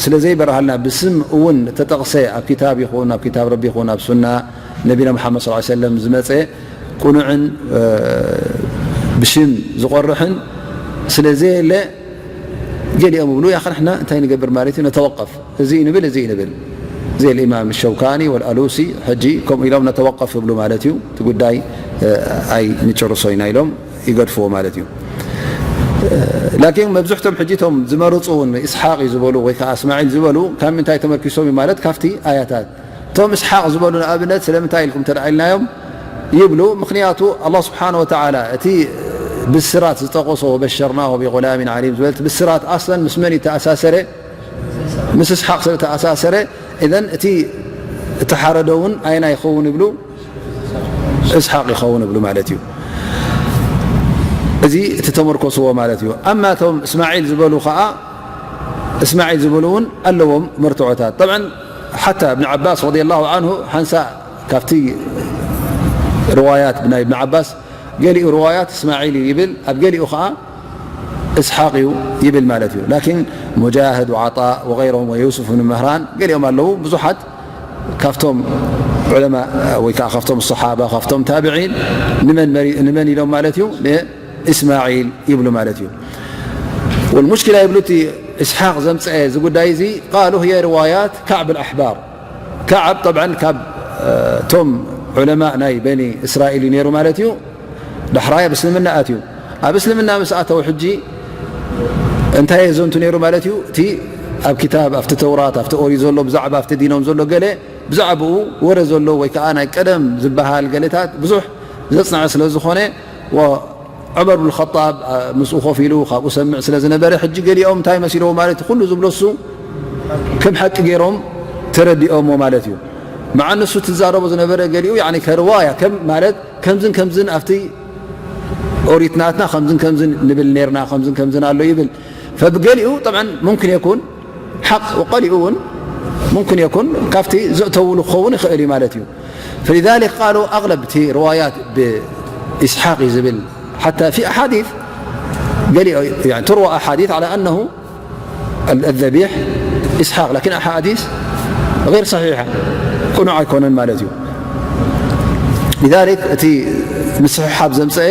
ስለ ዘይበርሃልና፣ ብስም እውን እተጠቕሰ ኣብ ክታብ ይኹን፣ ኣብ ክታብ ረቢ ይኹን፣ ኣብ ሱና ነቢና ሙሓመድ ሰለላሁ ዐለይሂ ወሰለም ዝመፀ ቁኑዕን፣ እ፣ ብሽም ዝቆርሕን ስለ ዘየለ፣ ገሊኦም ይብሉ፣ ያኸ ንሕና እንታይ ንገብር ማለት እዩ? ነተወቀፍ። እዚ እዩ ንብል፣ እዚ እዩ ንብል። ዘይ الإمام الشوكاني والألوسي ሕጂ ከምኡ ኢሎም ነተወቀፍ ይብሉ ማለት እዩ። እቲ ጉዳይ፣ እ፣ ኣይንጭርሶ ኢና ኢሎም ይገድፍዎ ማለት እዩ። እ፣ ላኪን መብዝሕቶም ሕጂ እቶም ዝመርፁ እውን ኢስሓቅ እዩ ዝበሉ ወይ ከዓ እስማዒል ዝበሉ ካብ ምንታይ ተመርኪሶም እዩ ማለት ካብቲ ኣያታት። እቶም ኢስሓቅ ዝበሉ ንኣብነት ስለምንታይ ኢልኩም እንተ ደኣ ኢልናዮም ይብሉ፣ ምኽንያቱ ኣላህ ስብሓነ ወተዓላ እቲ ብስራት ዝጠቐሶ ወበሸርናሁ ቢጉላሚን ዓሊም ዝበለት ብስራት ኣስለን ምስ መን እዩ ተኣሳሰረ? ምስ እስሓቅ ስለ ተኣሳሰረ፣ እዘን እቲ እተሓረደ እውን ኣየናይ ይኸውን ይብሉ? እስሓቅ ይኸውን ይብሉ ማለት እዩ። እዚ እቲ ተመርኮስዎ ማለት እዩ። ኣማ እቶም እስማዒል ዝበሉ ከዓ፣ እስማዒል ዝበሉ እውን ኣለዎም መርትዖታት። ጠብዓን ሓታ እብን ዓባስ ረዲየላሁ ዓንሁ ሓንሳእ ካብቲ ርዋያት ናይ እብን ዓባስ ገሊኡ ርዋያት እስማዒል እዩ ይብል፣ ኣብ ገሊኡ ከዓ እስሓቅ እዩ ይብል ማለት እዩ። ላኪን ሙጃህድ ወዓጣእ ወገይሮም ወዩሱፍ ብን ምህራን ገሊኦም ኣለዉ። ብዙሓት ካብቶም ዑለማ ወይ ከዓ ካብቶም ሰሓባ፣ ካብቶም ታብዒን ንመን መሪ-፣ ንመን ኢሎም ማለት እዩ? ንእስማዒል ይብሉ ማለት እዩ። ወልሙሽኪላ ይብሉ እቲ እስሓቅ ዘምፀአ እዚ ጉዳይ እዚ ቃሉ ህየ ርዋያት ካዕብ ኣልኣሕባር። ካዕብ ጠብዓን ካብ፣ እ፣ ቶም ዑለማ ናይ በኒ እስራኤል እዩ ነይሩ ማለት እዩ። ዳሕራይ ኣብ እስልምና ኣትዩ። ኣብ እስልምና ምስ ኣተው ሕጂ እንታይ የዘንቱ ነይሩ ማለት እዩ? እቲ ኣብ ክታብ፣ ኣብቲ ተውራት፣ ኣብቲ ኦሪት ዘሎ ብዛዕባ ኣብቲ ዲኖም ዘሎ ገለ ብዛዕባኡ ወረ ዘሎ ወይ ከዓ ናይ ቀደም ዝበሃል ገለታት ብዙሕ ዘጽንዐ ስለ ዝኾነ፣ ዑመር ብን ኸጣብ ምስኡ ኮፍ ኢሉ ካብኡ ሰምዕ ስለ ዝነበረ፣ ሕጂ ገሊኦም እንታይ መሲልዎ ማለት እዩ፣ ኩሉ ዝብሎ እሱ ከም ሓቂ ገይሮም ተረዲኦሞ ማለት እዩ። መዓ ንሱ ትዛረቦ ዝነበረ ገሊኡ ያኒ ከርዋያ ከም ማለት ከምዝን ከምዝን ኣብቲ ኦሪት ናትና ከምዝን ከምዝን ንብል ነርና፣ ከምዝን ከምዝን ኣሎ ይብል። ፈብገሊኡ ጠብዓን ሙምክን የኩን ሓቅ፣ ወቀሊኡ እውን ሙምክን የኩን ካብቲ ዘእተውሉ ክኸውን ይኽእል እዩ ማለት እዩ። فلذلك قالوا أغلب تي روايات بإسحاق زبل، حتى في أحاديث قال يعني تروى أحاديث على أنه الذبيح إسحاق، لكن أحاديث غير صحيحة، ቅኑዕ ኣይኮነን ማለት እዩ። لذلك እቲ ምስሕሓብ ዘምፀአ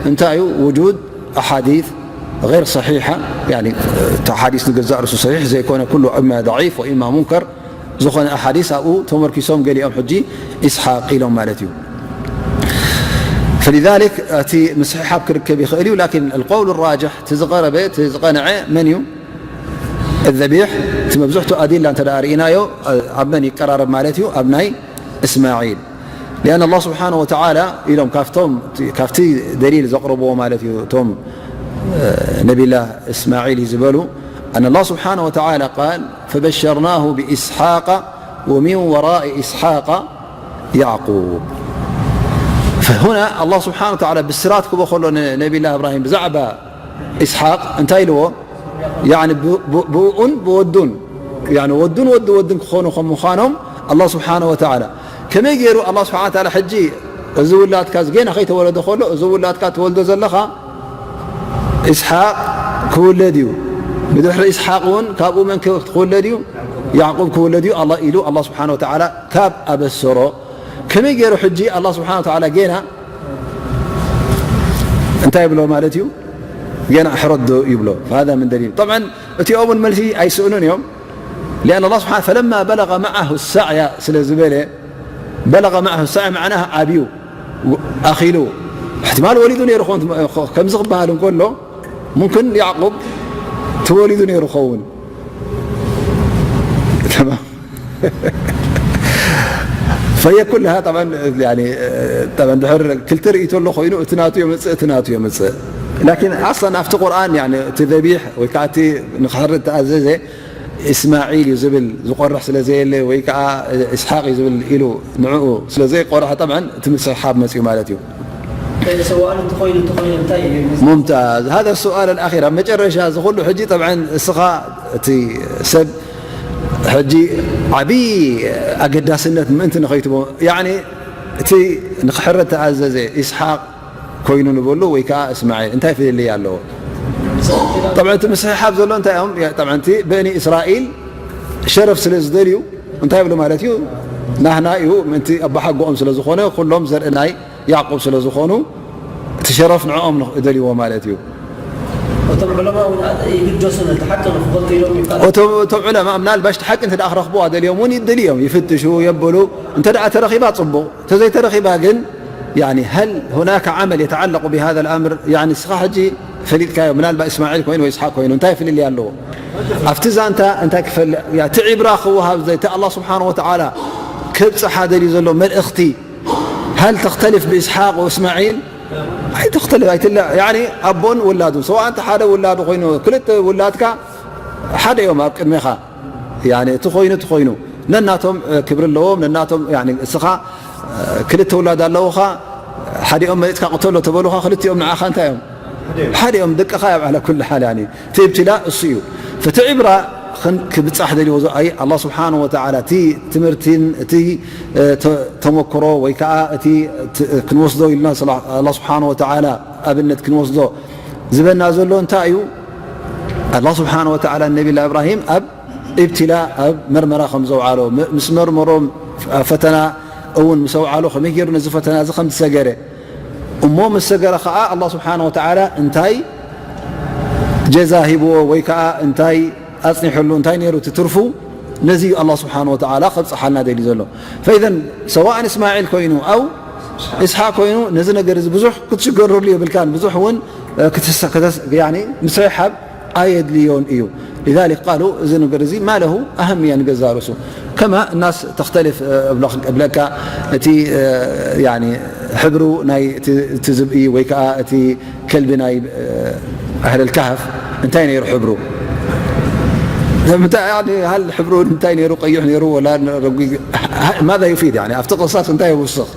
እንታይ እዩ؟ وجود أحاديث غير صحيحة، يعني እቲ ሓዲስ ንገዛእ ርእሱ ሰሒሕ ዘይኮነ፣ ኩሉ إما ضعيف وإما منكر ዝኾነ ኣሓዲስ ኣብኡ ተመርኪሶም ገሊኦም ሕጂ ኢስሓቅ ኢሎም ማለት እዩ። فلذلك እቲ ምስሕሓብ ክርከብ ይኽእል እዩ። لكن القول الراجح እቲ ዝቐረበ እቲ ዝቐንዐ መን እዩ? الذبيح እቲ መብዝሕቱ ኣዲላ እንተ ደኣ ርኢናዮ ኣብ መን ይቀራረብ ማለት እዩ? ኣብ ናይ እስማዒል። لأن الله سبحانه وتعالى ኢሎም ካብቶም ካብቲ ደሊል ዘቕርብዎ ማለት እዩ እቶም ነቢላ እስማዒል እዩ ዝበሉ أن الله سبحانه وتعالى قال فبشرناه بإسحاق ومن وراء إسحاق يعقوب. فهنا الله سبحانه وتعالى ብስራት ክቦ ከሎ ነቢላ እብራሂም ብዛዕባ ኢስሓቅ እንታይ ኢልዎ? ያኒ ብ-፣ ብ-፣ ብኡን ብወዱን፣ ያኒ ወዱን ወዲ ወድን ክኾኑ ከም ምዃኖም ኣላህ ስብሓነ ወተዓላ። ከመይ ገይሩ ኣላህ ስብሓነ ወተዓላ ሕጂ እዚ ውላድካ እዚ ጌና ከይተወለደ ከሎ፣ እዚ ውላድካ ትወልዶ ዘለኻ ኢስሓቅ ክውለድ እዩ። ብድሕሪ ኢስሓቅ እውን ካብኡ መን ክውለድ እዩ? ያዕቁብ ክውለድ እዩ ኣላ-፣ ኢሉ ኣላህ ስብሓነ ወተዓላ ካብ ኣበሰሮ፣ ከመይ ገይሩ ሕጂ ኣላህ ስብሓነ ወተዓላ ጌና እንታይ ይብሎ ማለት እዩ? ጌና ሕረዶ ይብሎ። فهذا من دليل. طبعا እቲኦም እውን መልሲ ኣይስእኑን እዮም። لأن الله سبحانه فلما بلغ معه السعي ስለ ዝበለ، بلغ معه السعي معناه ዓብዩ፣ ኣኺሉ። احتمال ወሊዱ ነይሩ ኾን-፣ ከምዚ ክበሃል እንከሎ ممكن ያዕቁብ ተወሊዱ ነይሩ ኸውን። تمام. فهي كلها طبعا، يعني، طبعا ድሕር ክልተ ርእይቶ ኣሎ ኮይኑ፣ እቲ ናቱ የምጽእ፣ እቲ ናቱ የምጽእ። لكن أصلا ኣብቲ ቁርኣን، يعني፣ እቲ ذبيح ወይ ከዓ እቲ ንኽሕረድ ተኣዘዘ ኢስማዒል እዩ ዝብል ዝቆርሕ ስለ ዘየለ፣ ወይ ከዓ ኢስሓቅ እዩ ዝብል ኢሉ ንዕኡ ስለ ዘይቆርሐ፣ طبعا እቲ ምስሕሓብ መጽኡ ማለት እዩ። سواء እንተኾይኑ እንተኾይኑ እንታይ እዩ? ممتاز. هذا السؤال الأخير ኣብ መጨረሻ እዚ ኩሉ ሕጂ፣ طبعا እስኻ እቲ ሰብ ሕጂ ዓብዪ ኣገዳስነት ምእንቲ ንኸይትቦ፣ ያዕኒ እቲ ንኽሕረድ ተኣዘዘ ኢስሓቅ ኮይኑ ንበሉ ወይ ከዓ እስማዒል እንታይ ፍልልይ ኣለዎ? طبعا እቲ ምስሕሓብ ዘሎ እንታይ እዮም? طبعا እቲ በኒ እስራኤል ሸረፍ ስለ ዝደልዩ እንታይ ይብሉ ማለት እዩ? ናህና እዩ ምእንቲ ኣባሓጎኦም ስለ ዝኾነ ኩሎም ዘርኢ ናይ ያዕቁብ ስለ ዝኾኑ እቲ ሸረፍ ንዕኦም ንኽ-፣ እደልይዎ ማለት እዩ። እቶም ዑለማ እውን ይግደሱ ነቲ ሓቂ ንክፈልጡ ኢሎም ይቃለሱ። እቶም፣ እቶም ዑለማ ምናልባሽ እቲ ሓቂ እንተ ደኣ ክረኽብዋ ደልዮም እውን ይደልዩ እዮም፣ ይፍትሹ፣ የብሉ። እንተ ደኣ ተረኺባ ጽቡቕ፣ እንተ ዘይተረኺባ ግን፣ يعني، هل هناك عمل يتعلق بهذا الأمر؟ يعني، ንስኻ ሕጂ ፈሊጥካዮ፣ ምናልባት እስማዒል ኮይኑ ወይ እስሓቅ ኮይኑ እንታይ ፍልልይ ኣለዎ? ኣብቲ ዛንታ እንታይ ክፈል-፣ ያ፣ እቲ ዒብራ ክወሃብ ዘይ-፣ እቲ ኣላህ ስብሓነ ወተዓላ ከብጽሓ ደልዩ ዘሎ መልእኽቲ هل تختلف بإسحاق وإسماعيل؟ ኣይተኽተልፍ፣ ኣይትለ-፣ ያኒ ኣቦን ውላዱን፣ ሰዋእ እንተ ሓደ ውላዱ ኮይኑ፣ ክልተ ውላድካ ሓደ እዮም ኣብ ቅድሜኻ። ያኒ እቲ ኮይኑ፣ እቲ ኮይኑ፣ ነናቶም፣ እ፣ ክብሪ ኣለዎም፣ ነናቶም፣ ያኒ እስኻ፣ እ፣ ክልተ ውላድ ኣለውኻ፣ ሓዲኦም መሪጽካ ቅተሎ ተበሉኻ፣ ክልቲኦም ንዓኻ እንታይ እዮም? ሓደ እዮም፣ ደቅኻ እዮም። ዓላ ኩል ሓል፣ ያኒ እቲ እብትላ እሱ እዩ። ፈቲ ዒብራ ክን-፣ ክብጻሕ ደልዎ ዞ-፣ ኣይ፣ ኣላህ ስብሓነ ወተዓላ እቲ ትምህርቲን እቲ፣ እ፣ ተ-፣ ተመክሮ ወይ ከዓ እቲ ት-፣ ክንወስዶ ኢልና ስላ-፣ ኣላህ ስብሓነ ወተዓላ ኣብነት ክንወስዶ ዝበና ዘሎ እንታይ እዩ? ኣላህ ስብሓነ ወተዓላ ነቢላ እብራሂም ኣብ እብትላ፣ ኣብ መርመራ ከም ዘውዓሎ፣ ም-፣ ምስ መርመሮም፣ ኣብ ፈተና እውን ምስ ኣውዓሎ ከመይ ገይሩ ነዚ ፈተና እዚ ከም ዝሰገረ፣ እሞ ምስ ሰገረ ኸዓ ኣላህ ስብሓነ ወተዓላ እንታይ ጀዛ ሂብዎ ወይ ከዓ እንታይ ኣጽኒሕሉ፣ እንታይ ነይሩ እቲ ትርፉ? ነዚ እዩ ኣላህ ስብሓነ ወተዓላ ከብጽሓልና ደልዩ ዘሎ። ፈኢዘን ሰዋእን እስማዒል ኮይኑ ኣው እስሓቅ ኮይኑ ነዚ ነገር እዚ ብዙሕ ክትሽገረሉ የብልካን። ብዙሕ እውን፣ እ፣ ክትሰ-፣ ከተስ-፣ ያኒ ምስሕሓብ ኣየድልዮን እዩ። لذلك قالوا፣ እዚ ነገር እዚ ما له أهمية ንገዛእ ርእሱ። كما الناس تختلف፣ እብለካ እቲ፣ ያኒ፣ ሕብሩ ናይ እቲ፣ እቲ ዝብኢ ወይ ከዓ እቲ ከልቢ ናይ ኣህለል ካህፍ እንታይ ነይሩ ሕብሩ? ምንታይ፣ ያኒ፣ ሃል ሕብሩ እንታይ ነይሩ? ቀይሕ ነይሩ ወላ ረጒ-፣ ماذا يفيد؟ ያኒ፣ ኣብቲ ቅሳስ እንታይ የውስኽ?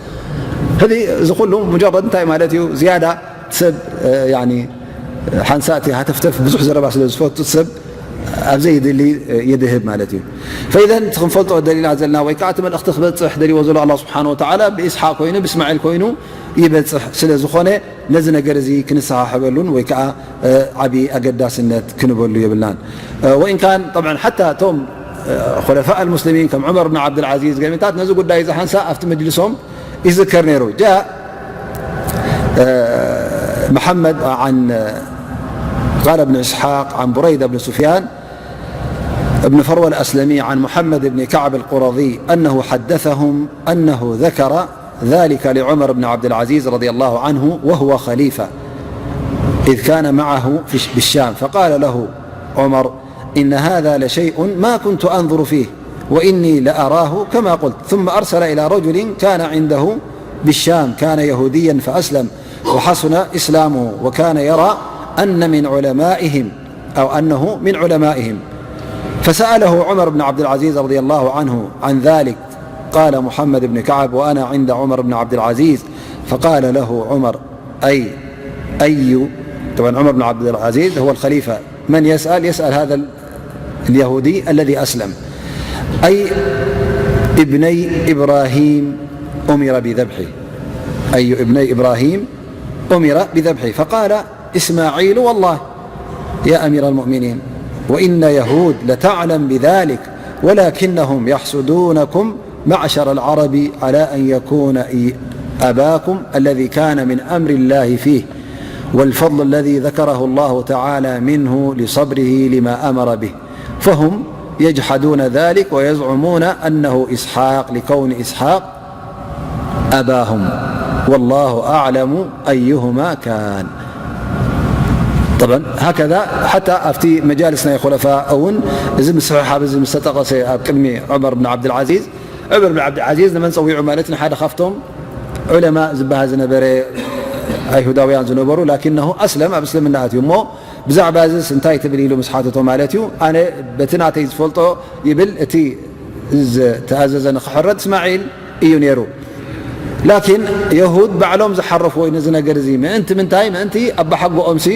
ሕዚ እዚ ኩሉ ሙጀረድ እንታይ ማለት እዩ? ዝያዳ ሰብ፣ ያኒ፣ ሓንሳእቲ ሃተፍተፍ ብዙሕ ዘረባ ስለ ዝፈቱ ሰብ ኣብ ዘይድሊ ይድህብ ማለት እዩ። ፈኢዘን እቲ ክንፈልጦ ደሊና ዘለና ወይ ከዓ እቲ መልእኽቲ ክበፅሕ ደልዎ ዘሎ ኣላህ ስብሓነ ወተዓላ ብኢስሓቅ ኮይኑ ብእስማዒል ኮይኑ ይበፅሕ ስለ ዝኾነ ነዚ ነገር እዚ ክንሰሓሕበሉን ወይ ከዓ ዓብዪ ኣገዳስነት ክንበሉ የብልናን። ወኢን ካን ጠብዓን ሓታ እቶም ኹለፋእ ኣልሙስሊሚን ከም ዑመር ብን ዓብድልዓዚዝ ገሚታት ነዚ ጉዳይ እዚ ሓንሳእ ኣብቲ መጅልሶም يذكر نيرو. جاء، آه، محمد عن، قال ابن إسحاق عن بريدة بن سفيان بن فروة الأسلمي عن محمد بن كعب القرظي أنه حدثهم أنه ذكر ذلك لعمر بن عبد العزيز رضي الله عنه وهو خليفة، إذ كان معه في، بالشام، فقال له عمر: إن هذا لشيء ما كنت أنظر فيه، وإني لأراه كما قلت. ثم أرسل إلى رجل كان عنده بالشام، كان يهوديا فأسلم وحسن إسلامه، وكان يرى أن من علمائهم، أو أنه من علمائهم، فسأله عمر بن عبد العزيز رضي الله عنه عن ذلك. قال محمد بن كعب: وأنا عند عمر بن عبد العزيز، فقال له عمر: أي، أي، طبعا عمر بن عبد العزيز هو الخليفة، من يسأل؟ يسأل هذا اليهودي الذي أسلم. أي ابني إبراهيم أمر بذبحه؟ أي ابني إبراهيم أمر بذبحه؟ فقال إسماعيل: والله يا أمير المؤمنين، وإن يهود لتعلم بذلك، ولكنهم يحسدونكم معشر العرب على أن يكون أباكم الذي كان من أمر الله فيه، والفضل الذي ذكره الله تعالى منه لصبره لما أمر به، فهم يجحدون ذلك ويزعمون أنه إسحاق لكون إسحاق أباهم، والله أعلم أيهما كان. طبعا هكذا حتى ኣብቲ መጃልስ ናይ ኹለፋ እውን እዚ ምስሕሓብ እዚ ምስ ተጠቐሰ ኣብ ቅድሚ ዑመር ብን ዓብድልዓዚዝ ዑመር ብን ዓብድልዓዚዝ ንመን ጸዊዑ ማለት ንሓደ ካብቶም ዑለማ ዝበሃል ዝነበረ ኣይሁዳውያን ዝነበሩ ላኪነሁ ኣስለም ኣብ እስልምና ኣትዩ እሞ ብዛዕባ እዚስ እንታይ ትብል ኢሉ ምስ ሓተቶ ማለት እዩ ኣነ በቲ ናተይ ዝፈልጦ ይብል እቲ ዝተኣዘዘ ንክሕረድ እስማዒል እዩ ነይሩ ላኪን የሁድ ባዕሎም ዝሓረፍዎ እዩ ነዚ ነገር እዚ ምእንቲ ምንታይ ምእንቲ ኣባሓጎኦምሲ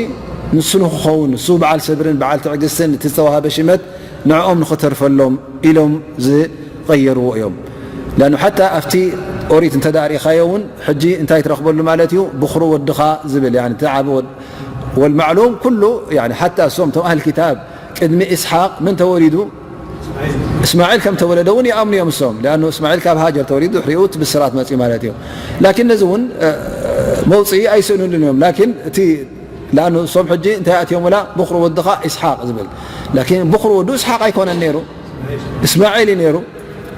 ንሱ ንክኸውን ንሱ በዓል ሰብርን በዓል ትዕግስትን እቲ ዝተዋሃበ ሽመት ንዕኦም ንኽተርፈሎም ኢሎም ዝቐየርዎ እዮም። ላኑ ሓታ ኣብቲ ኦሪት እንተ ደኣ ርኢኻዮ እውን ሕጂ እንታይ ትረኽበሉ ማለት እዩ? ብኽሩ ወድኻ ዝብል ያኒ እቲ ዓቢ ወድ ወልማዕሉም ኩሉ ያኒ ሓታ እሶም እቶም ኣህል ኪታብ ቅድሚ ኢስሓቅ መን ተወሊዱ? እስማዒል ከም ተወለደ እውን ይኣምኑ እዮም እሶም። ሊኣኑ እስማዒል ካብ ሃጀር ተወሊዱ ድሕሪኡ እቲ ብስራት መፅኡ ማለት እዩ። ላኪን ነዚ እውን መውፅኢ ኣይስእኑሉን እዮም። ላኪን እቲ ላኑ እሶም ሕጂ እንታይ ኣእትዮምላ? ብኹሩ ወድኻ ኢስሓቅ ዝብል። ላኪን ብኹሩ ወዱ ኢስሓቅ ኣይኮነን ነይሩ፣ እስማዒል እዩ ነይሩ።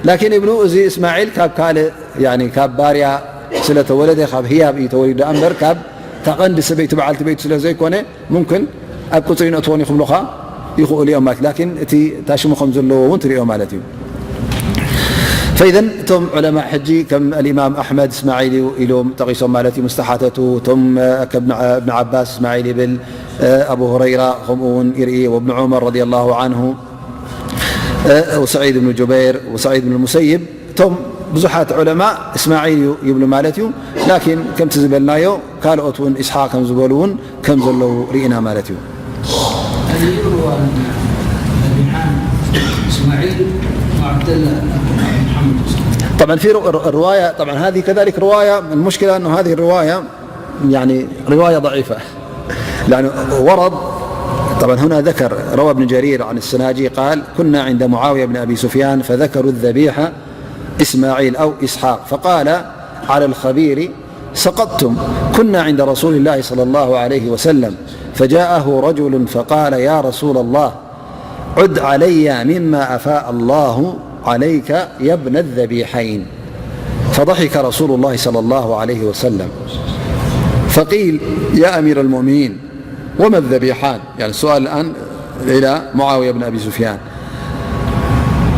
ላኪን እብሉ እዚ እስማዒል ካብ ካልእ ያኒ ካብ ባርያ ስለ ተወለደ ካብ ህያብ እዩ ተወሊዱ ደኣ እምበር ካብ እታ ቀንዲ ሰበይቲ በዓልቲ ቤቱ ስለ ዘይኮነ ሙምክን ኣብ ቁፅሪ ነእትዎ ንክብሉኻ ይኽእሉ እዮም ማለት ላኪን እቲ እታ ሽሙ ከም ዘለዎ እውን ትሪኦ ማለት እዩ። ፈኢዘን እቶም ዑለማእ ሕጂ ከም ኣልኢማም ኣሕመድ እስማዒል እዩ ኢሎም ጠቒሶም ማለት እዩ ምስ ተሓተቱ እቶም ከብን ዓባስ እስማዒል ይብል ኣቡ ሁረይራ ከምኡ እውን ይርኢ ወብን ዑመር ረዲ ላሁ ዓንሁ ወሰዒድ ብን ጁበይር ወሰዒድ ብን ሙሰይብ እቶም ብዙሓት ዑለማ እስማዒል እዩ ይብሉ ማለት እዩ ላኪን ከምቲ ዝበልናዮ ካልኦት እውን ኢስሓቅ ከም ዝበሉ እውን ከም ዘለዉ ርኢና ማለት እዩ هل يروى أن ذبيحان إسماعيل وعبد الله بن محمد؟ طبعا في رو- رواية طبعا هذه كذلك رواية المشكلة أنه هذه الرواية يعني رواية ضعيفة لأنه ورد طبعا هنا ذكر روى ابن جرير عن السناجي قال كنا عند معاوية بن أبي سفيان فذكروا الذبيحة إسماعيل أو إسحاق فقال على الخبير سقطتم كنا عند رسول الله صلى الله عليه وسلم فجاءه رجل فقال يا رسول الله عد علي مما أفاء الله عليك يا ابن الذبيحين فضحك رسول الله صلى الله عليه وسلم فقيل يا أمير المؤمنين وما الذبيحان يعني السؤال الآن إلى معاوية بن أبي سفيان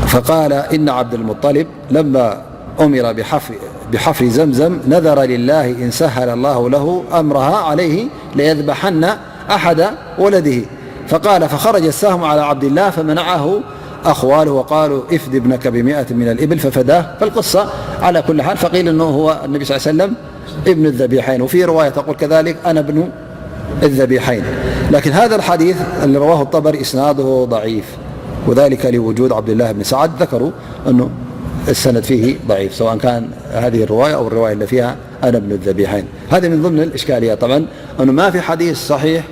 فقال: إن عبد المطلب لما أمر بحفر، بحفر زمزم نذر لله إن سهل الله له أمرها عليه ليذبحن أحد ولده، فقال: فخرج السهم على عبد الله فمنعه أخواله وقالوا: افد ابنك بمائة من الإبل، ففداه. فالقصة على كل حال، فقيل أنه هو النبي صلى الله عليه وسلم ابن الذبيحين، وفي رواية تقول كذلك: أنا ابن الذبيحين. لكن هذا الحديث اللي رواه الطبري إسناده ضعيف، وذلك لوجود عبد الله بن سعد، ذكروا أنه السند فيه ضعيف، سواء كان هذه الرواية أو الرواية اللي فيها أنا ابن الذبيحين. هذه من ضمن الإشكالية طبعا، أنه ما في حديث صحيح،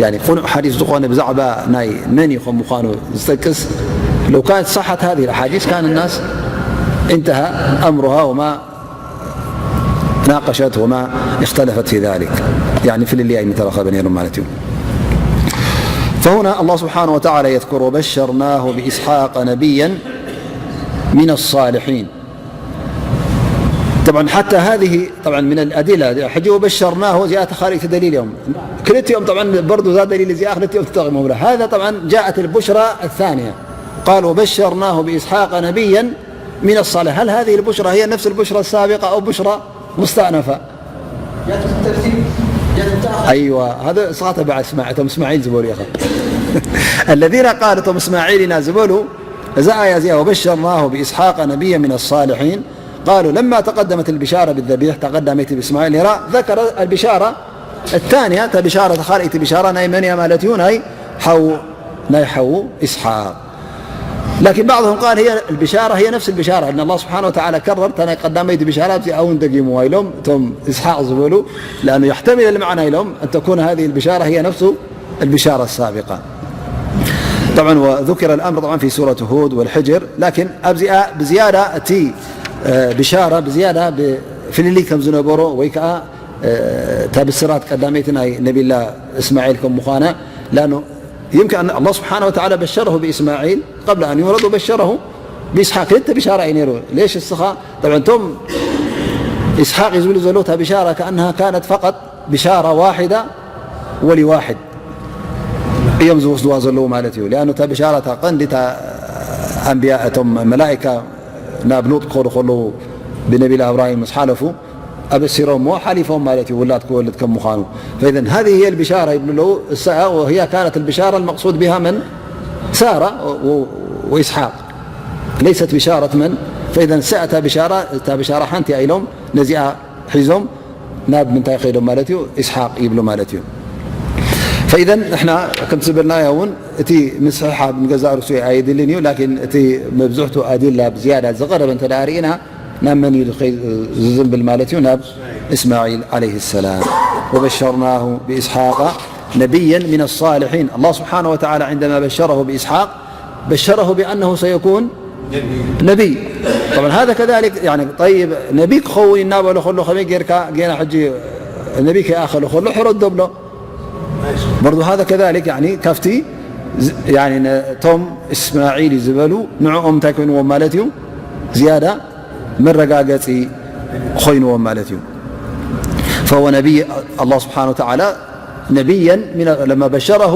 يعني قنع حديث ዝኾነ ብዛዕባ ናይ መን እዩ ከም ምዃኑ ዝጠቅስ. لو كانت صحت هذه الأحاديث كان الناس انتهى أمرها وما ناقشت وما اختلفت في ذلك، يعني في اللي مترخبة نيرون مالتيو. فهنا الله سبحانه وتعالى يذكر: وبشرناه بإسحاق نبيا من الصالحين. طبعا حتى هذه طبعا من الأدلة، حجي وبشرناه زيادة خارج دليل يوم. كلت يوم طبعا برضو زاد دليل زيادة، كلت يوم تتغمهم له. هذا طبعا جاءت البشرى الثانية، قال: وبشرناه بإسحاق نبيا من الصالح. هل هذه البشرى هي نفس البشرى السابقة أو بشرى مستأنفة؟ يا ترتيب، يا ترتيب. أيوة، هذا صاحب بعد اسماعيل، توم اسماعيل زبولي يا أخي. الذين قالوا توم اسماعيل نازبولو، إذا آية زي: وبشرناه بإسحاق نبيا من الصالحين، قالوا لما تقدمت البشارة بالذبيح، تقدمت بإسماعيل، ذكر البشارة الثانية، تا بشارة خالق بشارة ناي من يا مالتيون، هاي حو ناي حو إسحاق. لكن بعضهم قال هي البشارة هي نفس البشارة، أن الله سبحانه وتعالى كرر تنا قداميت بشارة زي أون دقيموا إلهم ثم إسحاق زبلوا، لأنه يحتمل المعنى إلهم أن تكون هذه البشارة هي نفس البشارة السابقة. طبعا وذكر الأمر طبعا في سورة هود والحجر، لكن أبزئة بزيادة تي، آه، بشارة بزيادة ب-، في اللي كم زنبرو ويكا، آه، تابسرات قداميتنا نبي الله إسماعيل كم مخانا، لأنه يمكن أن الله سبحانه وتعالى بشره بإسماعيل قبل أن يولد وبشره بإسحاق. أنت بشارة إنيرو. ليش السخاء؟ طبعا توم إسحاق يزول زلوتها بشارة كأنها كانت فقط بشارة واحدة ولواحد. እዮም ዝወስድዋ ዘለዉ ማለት እዩ። لأنه እታ ብሻራ እታ ቀንዲ እታ ኣንብያ እቶም መላእካ ናብ ሉጥ ክኸዱ ከለዉ ብነቢላ እብራሂም ምስ ሓለፉ ኣበሲሮሞ ሓሊፎም ማለት እዩ፣ ውላድ ክወልድ ከም ምዃኑ። فإذا هذه هي البشارة ይብሉ ኣለዉ። እሳ وهي كانت البشارة المقصود بها من؟ سارة و-، و-، وإسحاق. ليست بشارة من؟ فإذا እሳ እታ ብሻራ፣ እታ ብሻራ ሓንቲ እያ ኢሎም ነዚኣ ሒዞም ናብ ምንታይ ከይዶም ማለት እዩ? ኢስሓቅ ይብሉ ማለት እዩ። فإذا ንሕና ከምቲ ዝበልናዮ እውን እቲ ምስሕሓብ ንገዛእ ርእሱ ኣየድልን እዩ። ላኪን እቲ መብዝሕቱ ኣዲላ ብዝያዳ ዝቐረበ እንተ ደኣ ርኢና ናብ መን እዩ ዝኸይ-፣ ዝዝንብል ማለት እዩ? ናብ እስማዒል ዓለይሂ ሰላም። وبشرناه بإسحاق نبيا من الصالحين. الله سبحانه وتعالى عندما بشره بإسحاق بشره بأنه سيكون نبي. طبعا هذا كذلك، يعني، طيب، نبي ክኸውን እናበሎ ከሎ ከመይ ጌርካ ጌና ሕጂ ነቢ ከይኣኸለ ከሎ ሕረዶ ብሎ። برضو هذا كذلك، يعني، ካብቲ ዝ-، يعني፣ ነቶም እስማዒል እዩ ዝበሉ ንዕኦም እንታይ ኮይንዎም ማለት እዩ? ዝያዳ መረጋገፂ ኮይንዎም ማለት እዩ። فهو نبي، الله سبحانه وتعالى نبيا من، لما بشره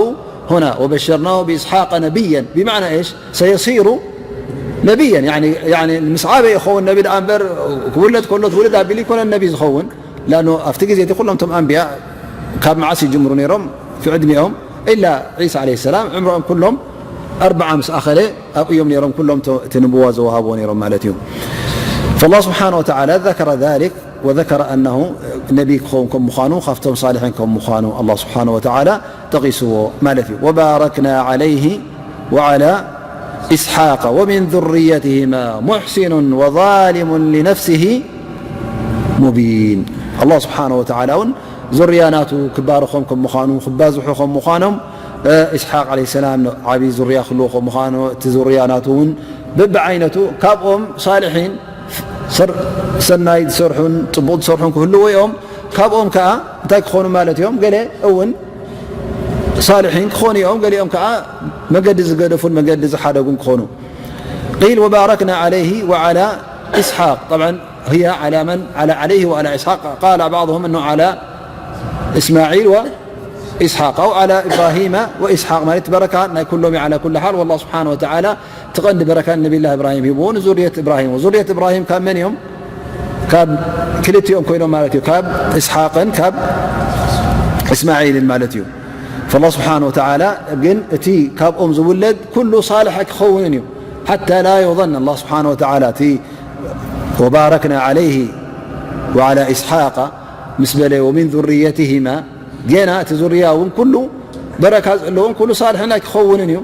هنا: وبشرناه بإسحاق نبيا، بمعنى إيش؟ سيصير نبيا. يعني، يعني ምስ ዓበየ ይኸውን ነቢ ደኣ እምበር ክውለድ ከሎ ትውልድ ኣቢሉ ይኮነን ነቢ ዝኸውን። لأنه ኣብቲ ግዜ እቲ ኩሎም እቶም ኣንብያ ካብ መዓስ ይጅምሩ ነይሮም في ዕድሜኦም؟ إلا عيسى عليه السلام ዕምሮኦም ኩሎም ኣርብዓ ምስ ኣኸለ ኣብኡ እዮም ነይሮም ኩሎም እቶ-፣ እቲ ንብዋ ዝወሃብዎ ነይሮም ማለት እዩ። فالله سبحانه وتعالى ذكر ذلك وذكر أنه ነቢ ክኸውን ከም ምዃኑ፣ ካብቶም ሳልሒን ከም ምዃኑ الله سبحانه وتعالى ጠቒስዎ ማለት እዩ። وباركنا عليه وعلى إسحاق ومن ذريتهما محسن وظالم لنفسه مبين. الله سبحانه وتعالى እውን ዙርያ ናቱ ክባርኾም ከም ምዃኑ፣ ክባዝሑ ከም ምዃኖም፣ እ፣ ኢስሓቅ ዓለይሂ ሰላም ዓብዪ ዙርያ ክህልዎ ከም ምዃኑ፣ እቲ ዙርያ ናቱ እውን በብዓይነቱ ካብኦም ሳልሒን ሰር-፣ ሰናይ ዝሰርሑን ጽቡቕ ዝሰርሑን ክህልዎ እዮም። ካብኦም ከኣ እንታይ ክኾኑ ማለት እዮም? ገለ እውን ሳልሒን ክኾኑ እዮም፣ ገሊኦም ከኣ መገዲ ዝገደፉን መገዲ ዝሓደጉን ክኾኑ። قيل وباركنا عليه وعلى إسحاق. طبعا هي على من؟ على، عليه وعلى إسحاق. قال بعضهم أنه على إسماعيل و-، ኢስሓቅ ኣው ዓላ ኢብራሂመ ወኢስሓቅ ማለት በረካ ናይ ኩሎም እዩ። ዓላ ኩሉ ሓል ወላህ ስብሓን ወተዓላ እቲ ቀንዲ በረካ ንነቢላ ኢብራሂም ሂብዎ ንዙርየት ኢብራሂም። ዙርየት ኢብራሂም ካብ መን እዮም? ካብ ክልቲኦም ኮይኖም ማለት እዩ፣ ካብ ኢስሓቅን ካብ እስማዒልን ማለት እዩ። ፈላ ስብሓን ወተዓላ ግን እቲ ካብኦም ዝውለድ ኩሉ ሳልሕ ክኸውንን እዩ። ሓታ ላ ዩظን ኣላ ስብሓን ወተዓላ እቲ ወባረክና ዓለይሂ ወዓላ ኢስሓቃ ምስ በለ ወሚን ዙርየትሂማ ጌና እቲ ዙርያ እውን ኩሉ በረካ ዘለዎን ኩሉ ሳልሕን ኣይክኸውንን እዩ።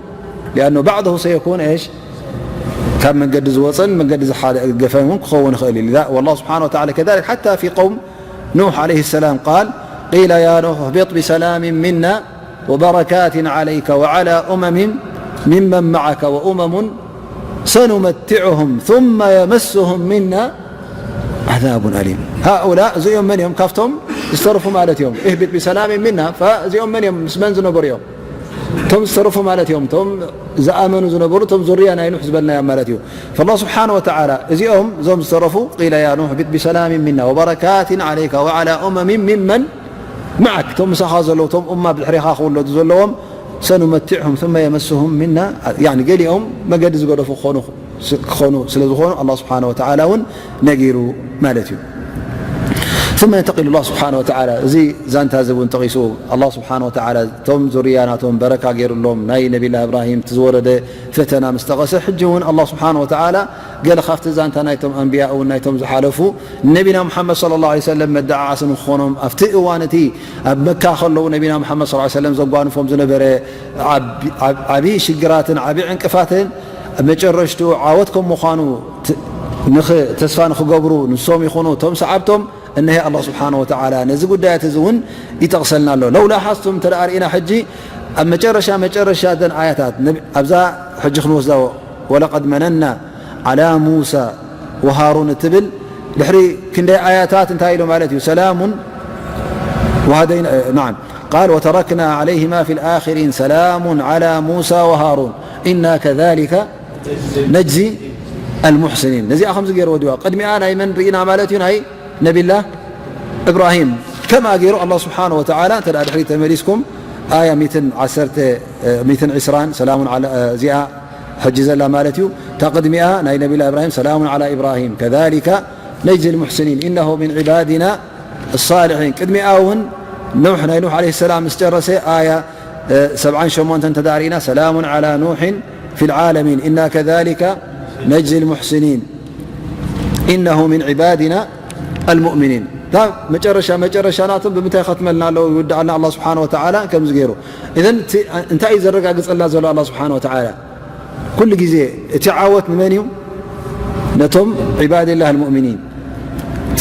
ሊኣኑ ባዕድሁ ሰየኩን እሽ ካብ መንገዲ ዝወፀን መንገዲ ዝሓገፈን እውን ክኸውን ይኽእል እዩ። ወላ ስብሓን ወተዓላ ከዛሊክ ሓታ ፊ ቀውም ኑሕ ዓለይሂ ሰላም ቃል ቂለ ያ ኑሕ እህቢጥ ብሰላም ሚና ወበረካት ዓለይከ ወዓላ ኡመሚን ሚመን መዓከ ወኡመሙን ሰኑመቲዑሁም ثم የመስሁም ሚና ዓዛቡን ኣሊም። ሃኡላ እዚኦም መን እዮም? ካብቶም ዝተረፉ ማለት እዮም። እህቢጥ ብሰላም ሚና እዚኦም መን እዮም? ምስ መን ዝነበሩ እዮም? እቶም ዝተረፉ ማለት እዮም። እቶም ዝኣመኑ ዝነበሩ እቶም ዙርያ ናይ ኑሕ ዝበልናዮም ማለት እዩ። ፈላ ስብሓን ወተዓላ እዚኦም እዞም ዝተረፉ ቂለ ያ ኑሕ እህቢጥ ብሰላም ሚና ወበረካት ዓለይከ ወዓላ ኡመሚን ሚመን መዓክ እቶም ምሳኻ ዘለዉ እቶም እማ ብድሕሪኻ ክውለዱ ዘለዎም ሰኑመቲዕሁም ثم የመስሁም ሚና ገሊኦም መገዲ ዝገደፉ ክኾኑ ስለ ዝኾኑ ኣላ ስብሓን ወተዓላ እውን ነጊሩ ማለት እዩ። ثم ينتقل الله سبحانه وتعالى እዚ ዛንታ እዚ እውን ጠቒሱ ኣላ ስብሓን ወተዓላ እቶም ዙርያ ናቶም በረካ ገይሩሎም ናይ ነቢላ እብራሂም እቲ ዝወረደ ፈተና ምስ ጠቐሰ ሕጂ እውን ኣላ ስብሓን ወተዓላ ገለ ካብቲ ዛንታ ናይቶም ኣንብያ እውን ናይቶም ዝሓለፉ ነቢና ሙሓመድ صلى الله عليه وسلم መደዓዓሲ ንክኾኖም ኣብቲ እዋን እቲ ኣብ መካ ከለዉ ነቢና ሙሓመድ صلى الله عليه وسلم ዘጓንፎም ዝነበረ ዓብዪ ሽግራትን ዓብዪ ዕንቅፋትን መጨረሽቱ ዓወት ከም ምዃኑ ተስፋ ንክገብሩ ንሶም ይኹኑ እቶም ሰዓብቶም እነሀ ኣላ ስብሓን ወተዓላ ነዚ ጉዳያት እዚ እውን ይጠቕሰልና ኣሎ። ለውላ ሓስቱም እንተ ርኢና ሕጂ ኣብ መጨረሻ መጨረሻ ዘን ኣያታት ኣብዛ ሕጂ ክንወስዳ ወለቀድ መነና ዓላ ሙሳ ወሃሩን እትብል ድሕሪ ክንደይ ኣያታት እንታይ ኢሉ ማለት እዩ ሰላሙን ወሃደይና ናዓም ቃል ወተረክና ዓለይሂማ ፊ ልኣኪሪን ሰላሙን ዓላ ሙሳ ወሃሩን ኢና ከዛሊከ ነጅዚ ኣልሙሕስኒን። ነዚኣ ከምዚ ገይርዎ ድዋ ቅድሚኣ ናይ መን ርኢና ማለት እዩ ናይ ነቢላ እብራሂም ከምኣ ገይሩ ኣላ ስብሓን ወተዓላ እንተ ድሕሪ ተመሊስኩም ኣያ ሚትን ዓሰርተ ሚትን ዕስራን ሰላሙን እዚኣ ሕጂ ዘላ ማለት እዩ እታ ቅድሚኣ ናይ ነቢላ እብራሂም ሰላሙን ዓላ ኢብራሂም ከዛሊከ ነጅዚ ልሙሕስኒን ኢነሁ ምን ዒባዲና ኣሳልሒን ቅድሚኣ እውን ኑሕ ናይ ኑሕ ዓለ ሰላም ምስ ጨረሰ ኣያ ሰብዓን ሸሞንተን ተዳሪእና ሰላሙን ዓላ ኑሕን ፊ ልዓለሚን ኢና ከዛሊከ ነጅዚ ልሙሕስኒን ኢነሁ ምን ዒባዲና ኣልሙእሚኒን እታ መጨረሻ መጨረሻ ናቶም ብምንታይ ኸትመልና ኣለዉ ይውድኣልና ኣላ ስብሓን ወተዓላ ከምዚ ገይሩ እዘን እንታይ እዩ ዘረጋግፀልና ዘሎ ኣላ ስብሓን ወተዓላ ኩሉ ግዜ እቲ ዓወት ንመን እዩ ነቶም ዒባድላህ ልሙእሚኒን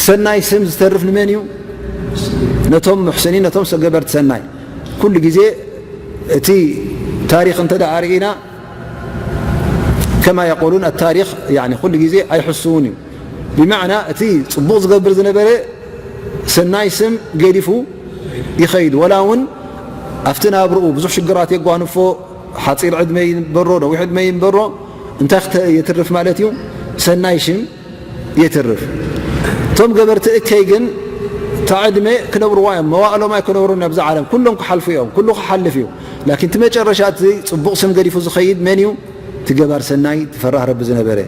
ሰናይ ስም ዝተርፍ ንመን እዩ ነቶም ሙሕስኒን ነቶም ሰገበርቲ ሰናይ ኩሉ ግዜ እቲ ታሪክ እንተ ኣርኢና ከማ የቁሉን ኣታሪክ ኩሉ ግዜ ኣይሕስውን እዩ ብማዕና እቲ ፅቡቕ ዝገብር ዝነበረ ሰናይ ስም ገዲፉ ይኸይድ ወላ እውን ኣብቲ ናብርኡ ብዙሕ ሽግራት የጓንፎ ሓፂር ዕድመ ይንበሮ ነዊሕ ዕድመ ይንበሮ እንታይ ክተ የትርፍ ማለት እዩ ሰናይ ሽም የትርፍ እቶም ገበርቲ እከይ ግን እታ ዕድመ ክነብርዋ እዮም መዋእሎም ኣይክነብሩን ኣብዚ ዓለም ኩሎም ክሓልፉ እዮም ኩሉ ክሓልፍ እዩ ላኪን እቲ መጨረሻ እቲ ፅቡቕ ስም ገዲፉ ዝኸይድ መን እዩ እቲ ገባር ሰናይ ትፈራህ ረቢ ዝነበረ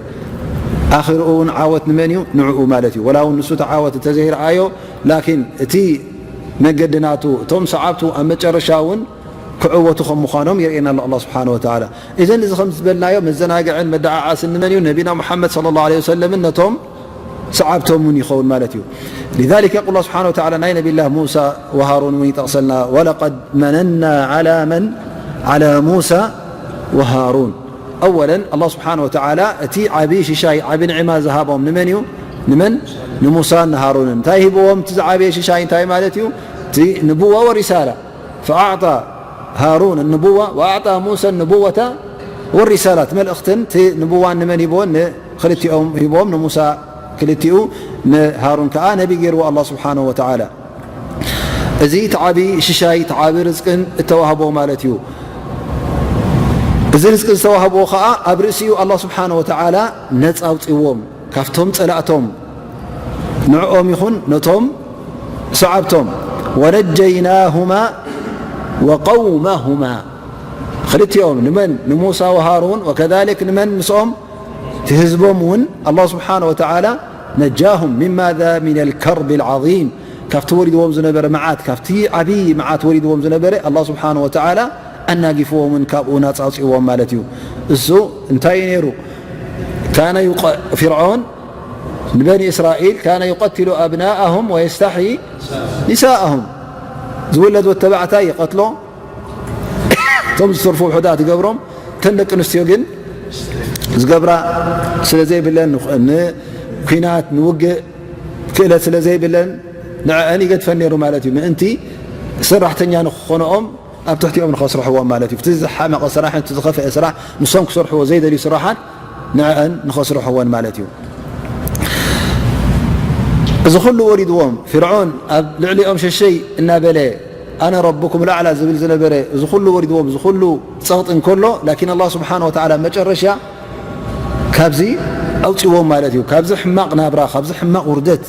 ኣኺርኡ እውን ዓወት ንመን እዩ ንዕኡ ማለት እዩ ወላ እውን ንሱ እቲ ዓወት እንተዘይረኣዮ ላኪን እቲ መገዲ ናቱ እቶም ሰዓብቱ ኣብ መጨረሻ እውን ክዕወቱ ከም ምዃኖም የርእየና ኣሎ ኣላ ስብሓን ወተዓላ እዘን እዚ ከም ዝበልናዮ መዘናግዕን መደዓዓስን ንመን እዩ ነቢና ሙሓመድ صلى الله عليه وسلم ነቶም ሰዓብቶም እውን ይኸውን ማለት እዩ لذلك يقول الله سبحانه وتعالى ናይ ነቢላህ ሙሳ ወሃሩን እውን ይጠቕሰልና ولقد مننا على من على موسى وهارون أولا ኣላ ስብሓን ወተዓላ እቲ ዓብዪ ሽሻይ ዓብዪ ንዕማ ዝሃቦም ንመን እዩ ንመን ንሙሳን ንሃሩንን እንታይ ሂብዎም እቲ ዝዓብየ ሽሻይ እንታይ ማለት እዩ እቲ ንቡዋ ወሪሳላ فأعطى هارون النبوة وأعطى موسى النبوة والرسالة መልእኽትን እቲ ንቡዋን ንመን ሂብዎን ንክልቲኦም ሂብዎም ንሙሳ ክልቲኡ ንሃሩን ከዓ ነቢ ገይርዎ ኣላ ስብሓንሁ ወተዓላ እዚ ተዓቢ ሽሻይ ተዓቢ ርዝቅን እተዋህቦ ማለት እዩ እዚ ርዝቂ ዝተዋህቦ ከዓ ኣብ ርእሲኡ ኣላ ስብሓንሁ ወተዓላ ነፃ ኣውፅዎም ካብቶም ፀላእቶም ንዕኦም ይኹን ነቶም ሰዓብቶም ወነጀይናሁማ وقومهما ክልቲኦም ንመን ንሙሳ ወሃሩን ወከዛሊክ ንመን ምስኦም እቲ ህዝቦም እውን ኣላህ ስብሓነ ወተዓላ ነጃሁም ሚማ ዛ ሚነል ከርቢል ዓዚም ካብቲ ወሪድዎም ዝነበረ መዓት ካብቲ ዓብዪ መዓት ወሪድዎም ዝነበረ ኣላህ ስብሓነ ወተዓላ ኣናጊፍዎምን ካብኡ ናፃ ኣውፅእዎም ማለት እዩ። እሱ እንታይ እዩ ነይሩ? ካነ ፊርዖን ንበኒ እስራኤል ካነ ዩቀትሉ ኣብናኣሁም ወየስተሕዪ ኒሳኣሁም ዝውለድ ወተባዕታይ ይቐትሎ እቶም ዝተርፉ ውሑዳት ይገብሮም። እተን ደቂ ኣንስትዮ ግን ዝገብራ ስለ ዘይብለን ንኩናት ንውግእ ክእለት ስለ ዘይብለን ንዕአን ይገድፈን ነይሩ ማለት እዩ። ምእንቲ ሰራሕተኛ ንክኾንኦም ኣብ ትሕቲኦም ንኸስርሕዎም ማለት እዩ። እቲ ዝሓመቐ ስራሕን እቲ ዝኸፍአ ስራሕ ንሶም ክሰርሕዎ ዘይደልዩ ስራሓት ንዕአን ንኸስርሕወን ማለት እዩ። እዚ ኩሉ ወሪድዎም ፍርዖን ኣብ ልዕሊኦም ሸሸይ እናበለ ኣነ ረብኩም ላዕላ ዝብል ዝነበረ እዚ ኩሉ ወሪድዎም እዚ ኩሉ ፀቕጢ እንከሎ ላኪን ኣላህ ስብሓን ወተዓላ መጨረሻ ካብዚ ኣውፅዎም ማለት እዩ። ካብዚ ሕማቕ ናብራ ካብዚ ሕማቕ ውርደት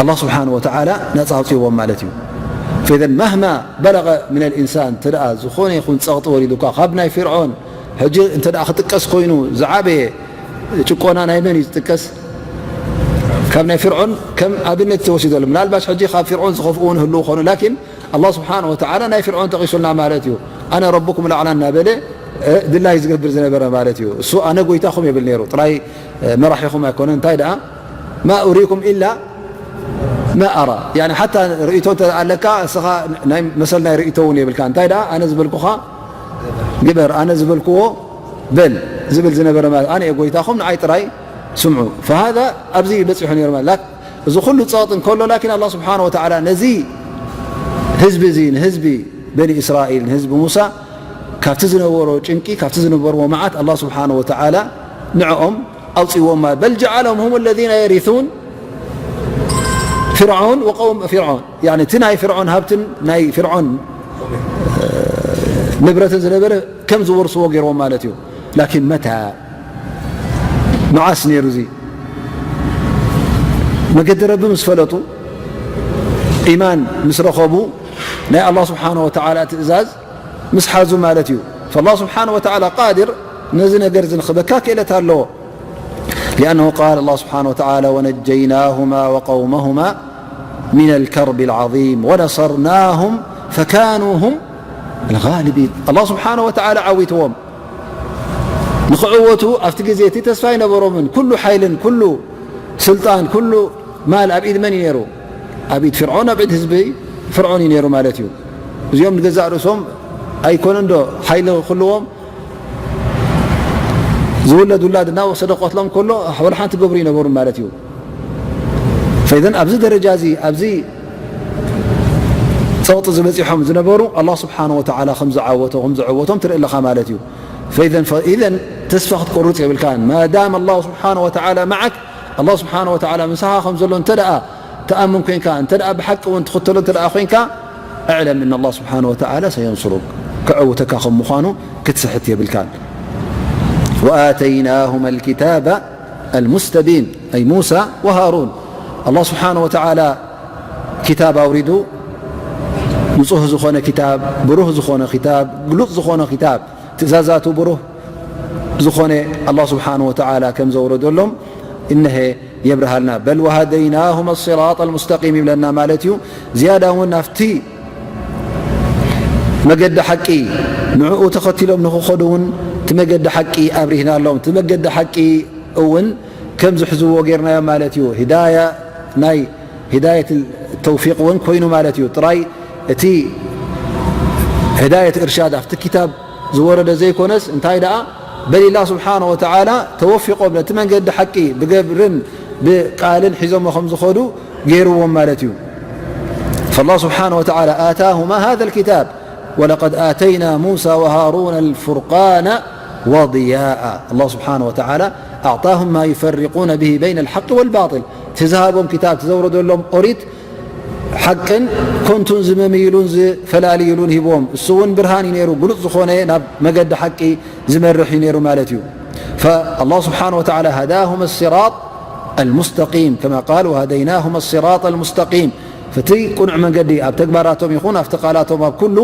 ኣላህ ስብሓን ወተዓላ ነፃ ኣውፅዎም ማለት እዩ። ፈኢዘን መህማ በለቐ ምን ልኢንሳን እንተ ዝኾነ ይኹን ፀቕጢ ወሪዱካ ካብ ናይ ፍርዖን ሕጂ እንተ ክጥቀስ ኮይኑ ዝዓበየ ጭቆና ናይ መን እዩ ዝጥቀስ? ካብ ናይ ፍርዖን ከም ኣብነት ተወሲዱ ኣሎ። ምናልባሽ ሕጂ ካብ ፍርዖን ዝኸፍኡ እውን ህልው ኾኑ ላኪን ኣላህ ስብሓን ወተዓላ ናይ ፍርዖን ጠቒሱልና ማለት እዩ። ኣነ ረብኩም ላዕላ እናበለ ድላይ ዝገብር ዝነበረ ማለት እዩ። እሱ ኣነ ጎይታኹም የብል ነይሩ ጥራይ መራሒኹም ኣይኮነ እንታይ ደኣ ማ ኡሪኩም ኢላ ማ ኣራ ሓታ ርእቶ ኣለካ እስኻ ናይ መሰል ናይ ርእቶ እውን የብልካ እንታይ ደኣ ኣነ ዝበልኩኻ ግበር ኣነ ዝበልክዎ በል ዝብል ዝነበረ ማለት ኣነ ጎይታኹም ንዓይ ጥራይ ስምዑ። ፈሃዛ ኣብዚ በፂሑ ነይሩ ማለት እዚ ኩሉ ፀቕጢ እንከሎ ላኪን ኣላህ ስብሓን ወተዓላ ነዚ ህዝቢ እዚ ንህዝቢ በኒ እስራኤል ንህዝቢ ሙሳ ካብቲ ዝነበሮ ጭንቂ ካብቲ ዝነበርዎ መዓት ኣላህ ስብሓን ወተዓላ ንዕኦም ኣውፅዎም ማለት በል ጀዓሎም ሁም ለዚነ የሪሱን ፍርዖን ወቀውም ፍርዖን እቲ ናይ ፍርዖን ሃብትን ናይ ፍርዖን ንብረትን ዝነበረ ከም ዝወርስዎ ገይርዎም ማለት እዩ። ላኪን መታ መዓስ ነይሩ እዚ መገዲ ረቢ ምስ ፈለጡ ኢማን ምስ ረኸቡ ናይ ኣላህ ስብሓን ወተዓላ ትእዛዝ ምስ ሓዙ ማለት እዩ። ፈላ ስብሓን ወተዓላ ቃድር ነዚ ነገር እዚ ንኽበካ ክእለት ኣለዎ። لأنه قال الله سبحانه وتعالى ونجيناهما وقومهما من الكرب العظيم ونصرناهم فكانوا هم الغالبين الله سبحانه وتعالى ዓዊትዎም ንኽዕወቱ ኣብቲ ግዜ እቲ ተስፋ ኣይነበሮምን ኩሉ ሓይልን ኩሉ ስልጣን ኩሉ ማል ኣብ ኢድ መን እዩ ነይሩ? ኣብ ኢድ ፍርዖን ኣብ ኢድ ህዝቢ ፍርዖን እዩ ነይሩ ማለት እዩ። እዚኦም ንገዛእ ርእሶም ኣይኮነን ዶ ሓይሊ ክህልዎም ዝውለድ ውላድ እናወሰደ ቆትሎም ከሎ ወላ ሓንቲ ገብሩ ይነበሩ ማለት እዩ። ፈኢዘን ኣብዚ ደረጃ እዚ ኣብዚ ፀቕጢ ዝበፂሖም ዝነበሩ ኣላህ ስብሓን ወተዓላ ከም ዝዓወቶ ከም ዘዕወቶም ትርኢ ኣለኻ ማለት እዩ። ፈኢዘን ፈኢዘን ተስፋ ክትቆርፅ የብልካን ማዳም ኣላህ ስብሓን ወተዓላ መዓክ ኣላህ ስብሓን ወተዓላ ምሳኻ ከም ዘሎ እንተ ደኣ ትኣምን ኮንካ እንተ ደኣ ብሓቂ እውን ትኽተሎ እንተ ደኣ ኮንካ እዕለም እና ኣላህ ስብሓን ወተዓላ ሰየንሱሩክ ክዕውተካ ከም ምዃኑ ክትስሕት የብልካን። ወኣተይናሁማ ልኪታበ ኣልሙስተቢን ኣይ ሙሳ ወሃሩን ኣላህ ስብሓን ወተዓላ ኪታብ ኣውሪዱ ንፁህ ዝኾነ ኪታብ ብሩህ ዝኾነ ኪታብ ግሉፅ ዝኾነ ኪታብ ትእዛዛቱ ብሩህ ዝኾነ ኣላህ ስብሓን ወተዓላ ከም ዘውረደሎም እነሀ የብርሃልና በል ወሃደይናሁማ ስራጥ ልሙስተቂም ይብለና ማለት እዩ። ዝያዳ እውን ናፍቲ መገዲ ሓቂ ንዕኡ ተኸቲሎም ንክኸዱ እውን እቲ መገዲ ሓቂ ኣብሪህናሎም እቲ መገዲ ሓቂ እውን ከም ዝሕዝዎ ጌርናዮም ማለት እዩ። ሂዳያ ናይ ሂዳየት ተውፊቅ እውን ኮይኑ ማለት እዩ። ጥራይ እቲ ሂዳየት እርሻድ ኣብቲ ክታብ ዝወረደ ዘይኮነስ እንታይ ደኣ በል ኣላህ ስብሓነ ወተዓላ ተወፊቆም ነቲ መንገዲ ሓቂ ብገብርን ብቃልን ሒዞሞ ከም ዝኸዱ ገይርዎም ማለት እዩ። فالله سبحانه وتعالى آتاهما هذا الكتاب ولقد آتينا موسى وهارون الفرقان وضياء الله سبحانه وتعالى أعطاهم ما يفرقون به بين الحق والباطل እቲ ዝሃቦም ክታብ እቲ ዘውረደሎም ኦሪት ሓቅን ኮንቱን ዝመምይሉን ዝፈላልይሉን ሂብዎም። እሱ እውን ብርሃን እዩ ነይሩ፣ ግሉጽ ዝኾነ ናብ መገዲ ሓቂ ዝመርሕ እዩ ነይሩ ማለት እዩ። فالله سبحانه وتعالى هداهما الصراط المستقيم كما قال وهديناهما الصراط المستقيم እቲ ቅኑዕ መንገዲ ኣብ ተግባራቶም ይኹን ኣብቲ ቃላቶም ኣብ ኩሉ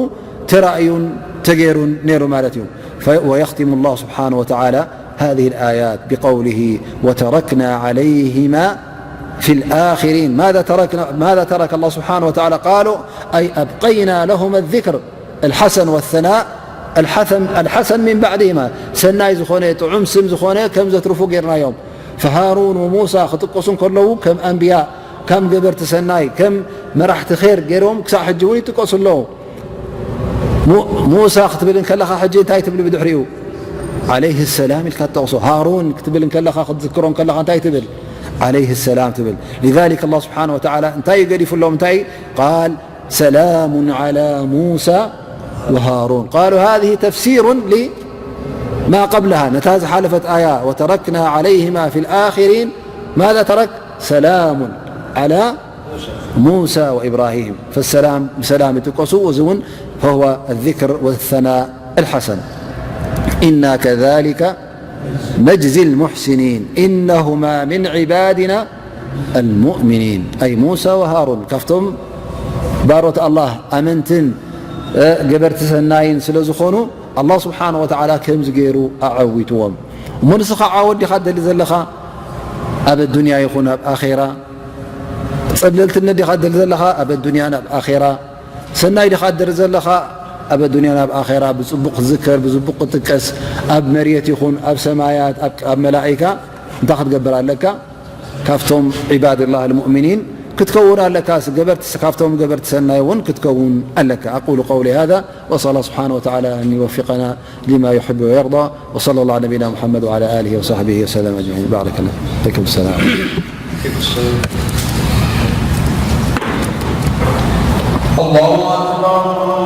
ተራእዩን ተገይሩን ነይሩ ማለት እዩ። فيختم الله سبحانه وتعالى هذه الآيات بقوله: وتركنا عليهما في الآخرين. ماذا تركنا، ماذا ترك الله سبحانه وتعالى؟ قالوا: أي أبقينا لهما الذكر الحسن والثناء الحسن، الحسن من بعدهما. ሰናይ ዝኾነ ጥዑም ስም ዝኾነ ከም ዘትርፉ ጌርናዮም። فهارون وموسى ክጥቀሱ እንከለዉ ከም ኣንብያ፣ ከም ገበርቲ ሰናይ፣ ከም መራሕቲ ኼር ገይሮም ክሳዕ ሕጂ እውን ይጥቀሱ ኣለዉ። ሙ-፣ ሙሳ ክትብል እንከለኻ ሕጂ እንታይ ትብል ብድሕሪኡ? عليه السلام ኢልካ ትጠቕሶ። ሃሩን ክትብል እንከለኻ ክትዝክሮ እንከለኻ እንታይ ትብል? عليه السلام ትብል። لذلك الله سبحانه وتعالى እንታይ እዩ ገዲፉሎም? እንታይ እዩ? قال: سلام على موسى وهارون. قالوا هذه تفسير لما قبلها. ነታ ዝሓለፈት ኣያ وتركنا عليهما في الآخرين ماذا ترك؟ سلام على موسى وإبراهيم. فالسلام، ብሰላም ይጥቀሱ። እዚ እውን فهو الذكر والثناء الحسن. إنا كذلك نجزي المحسنين إنهما من عبادنا المؤمنين، أي موسى وهارون، ካብቶም ባሮት ኣላህ ኣመንትን፣ እ፣ ገበርቲ ሰናይን ስለ ዝኾኑ ኣላህ ስብሓነ ወተዓላ ከምዚ ገይሩ ኣዐዊትዎም። እሞ ንስኻ ዓወት ዲኻ ትደሊ ዘለኻ? ኣብ ኣዱንያ ይኹን ኣብ ኣኼራ። ጸብለልትነት ዲኻ ትደሊ ዘለኻ? ኣብ ኣዱንያን ኣብ ኣኼራ። ሰናይ ዲኻ ትደሊ ዘለኻ? ኣብ ኣዱንያን ኣብ ኣኼራ ብጽቡቕ ክትዝከር፣ ብጽቡቕ ክትጥቀስ፣ ኣብ መሬት ይኹን ኣብ ሰማያት፣ ኣብ፣ ኣብ መላኢካ እንታይ ክትገብር ኣለካ? ካብቶም ዒባድላህ ልሙእሚኒን ክትከውን ኣለካ። ገበርቲ፣ ካብቶም ገበርቲ ሰናይ እውን ክትከውን ኣለካ። أقول قولي هذا وأسأل الله سبحانه وتعالى أن يوفقنا لما يحب ويرضى. وصلى الله على نبينا محمد وعلى آله وصحبه وسلم أجمعين. بارك الله. عليكم السلام. الله أكبر.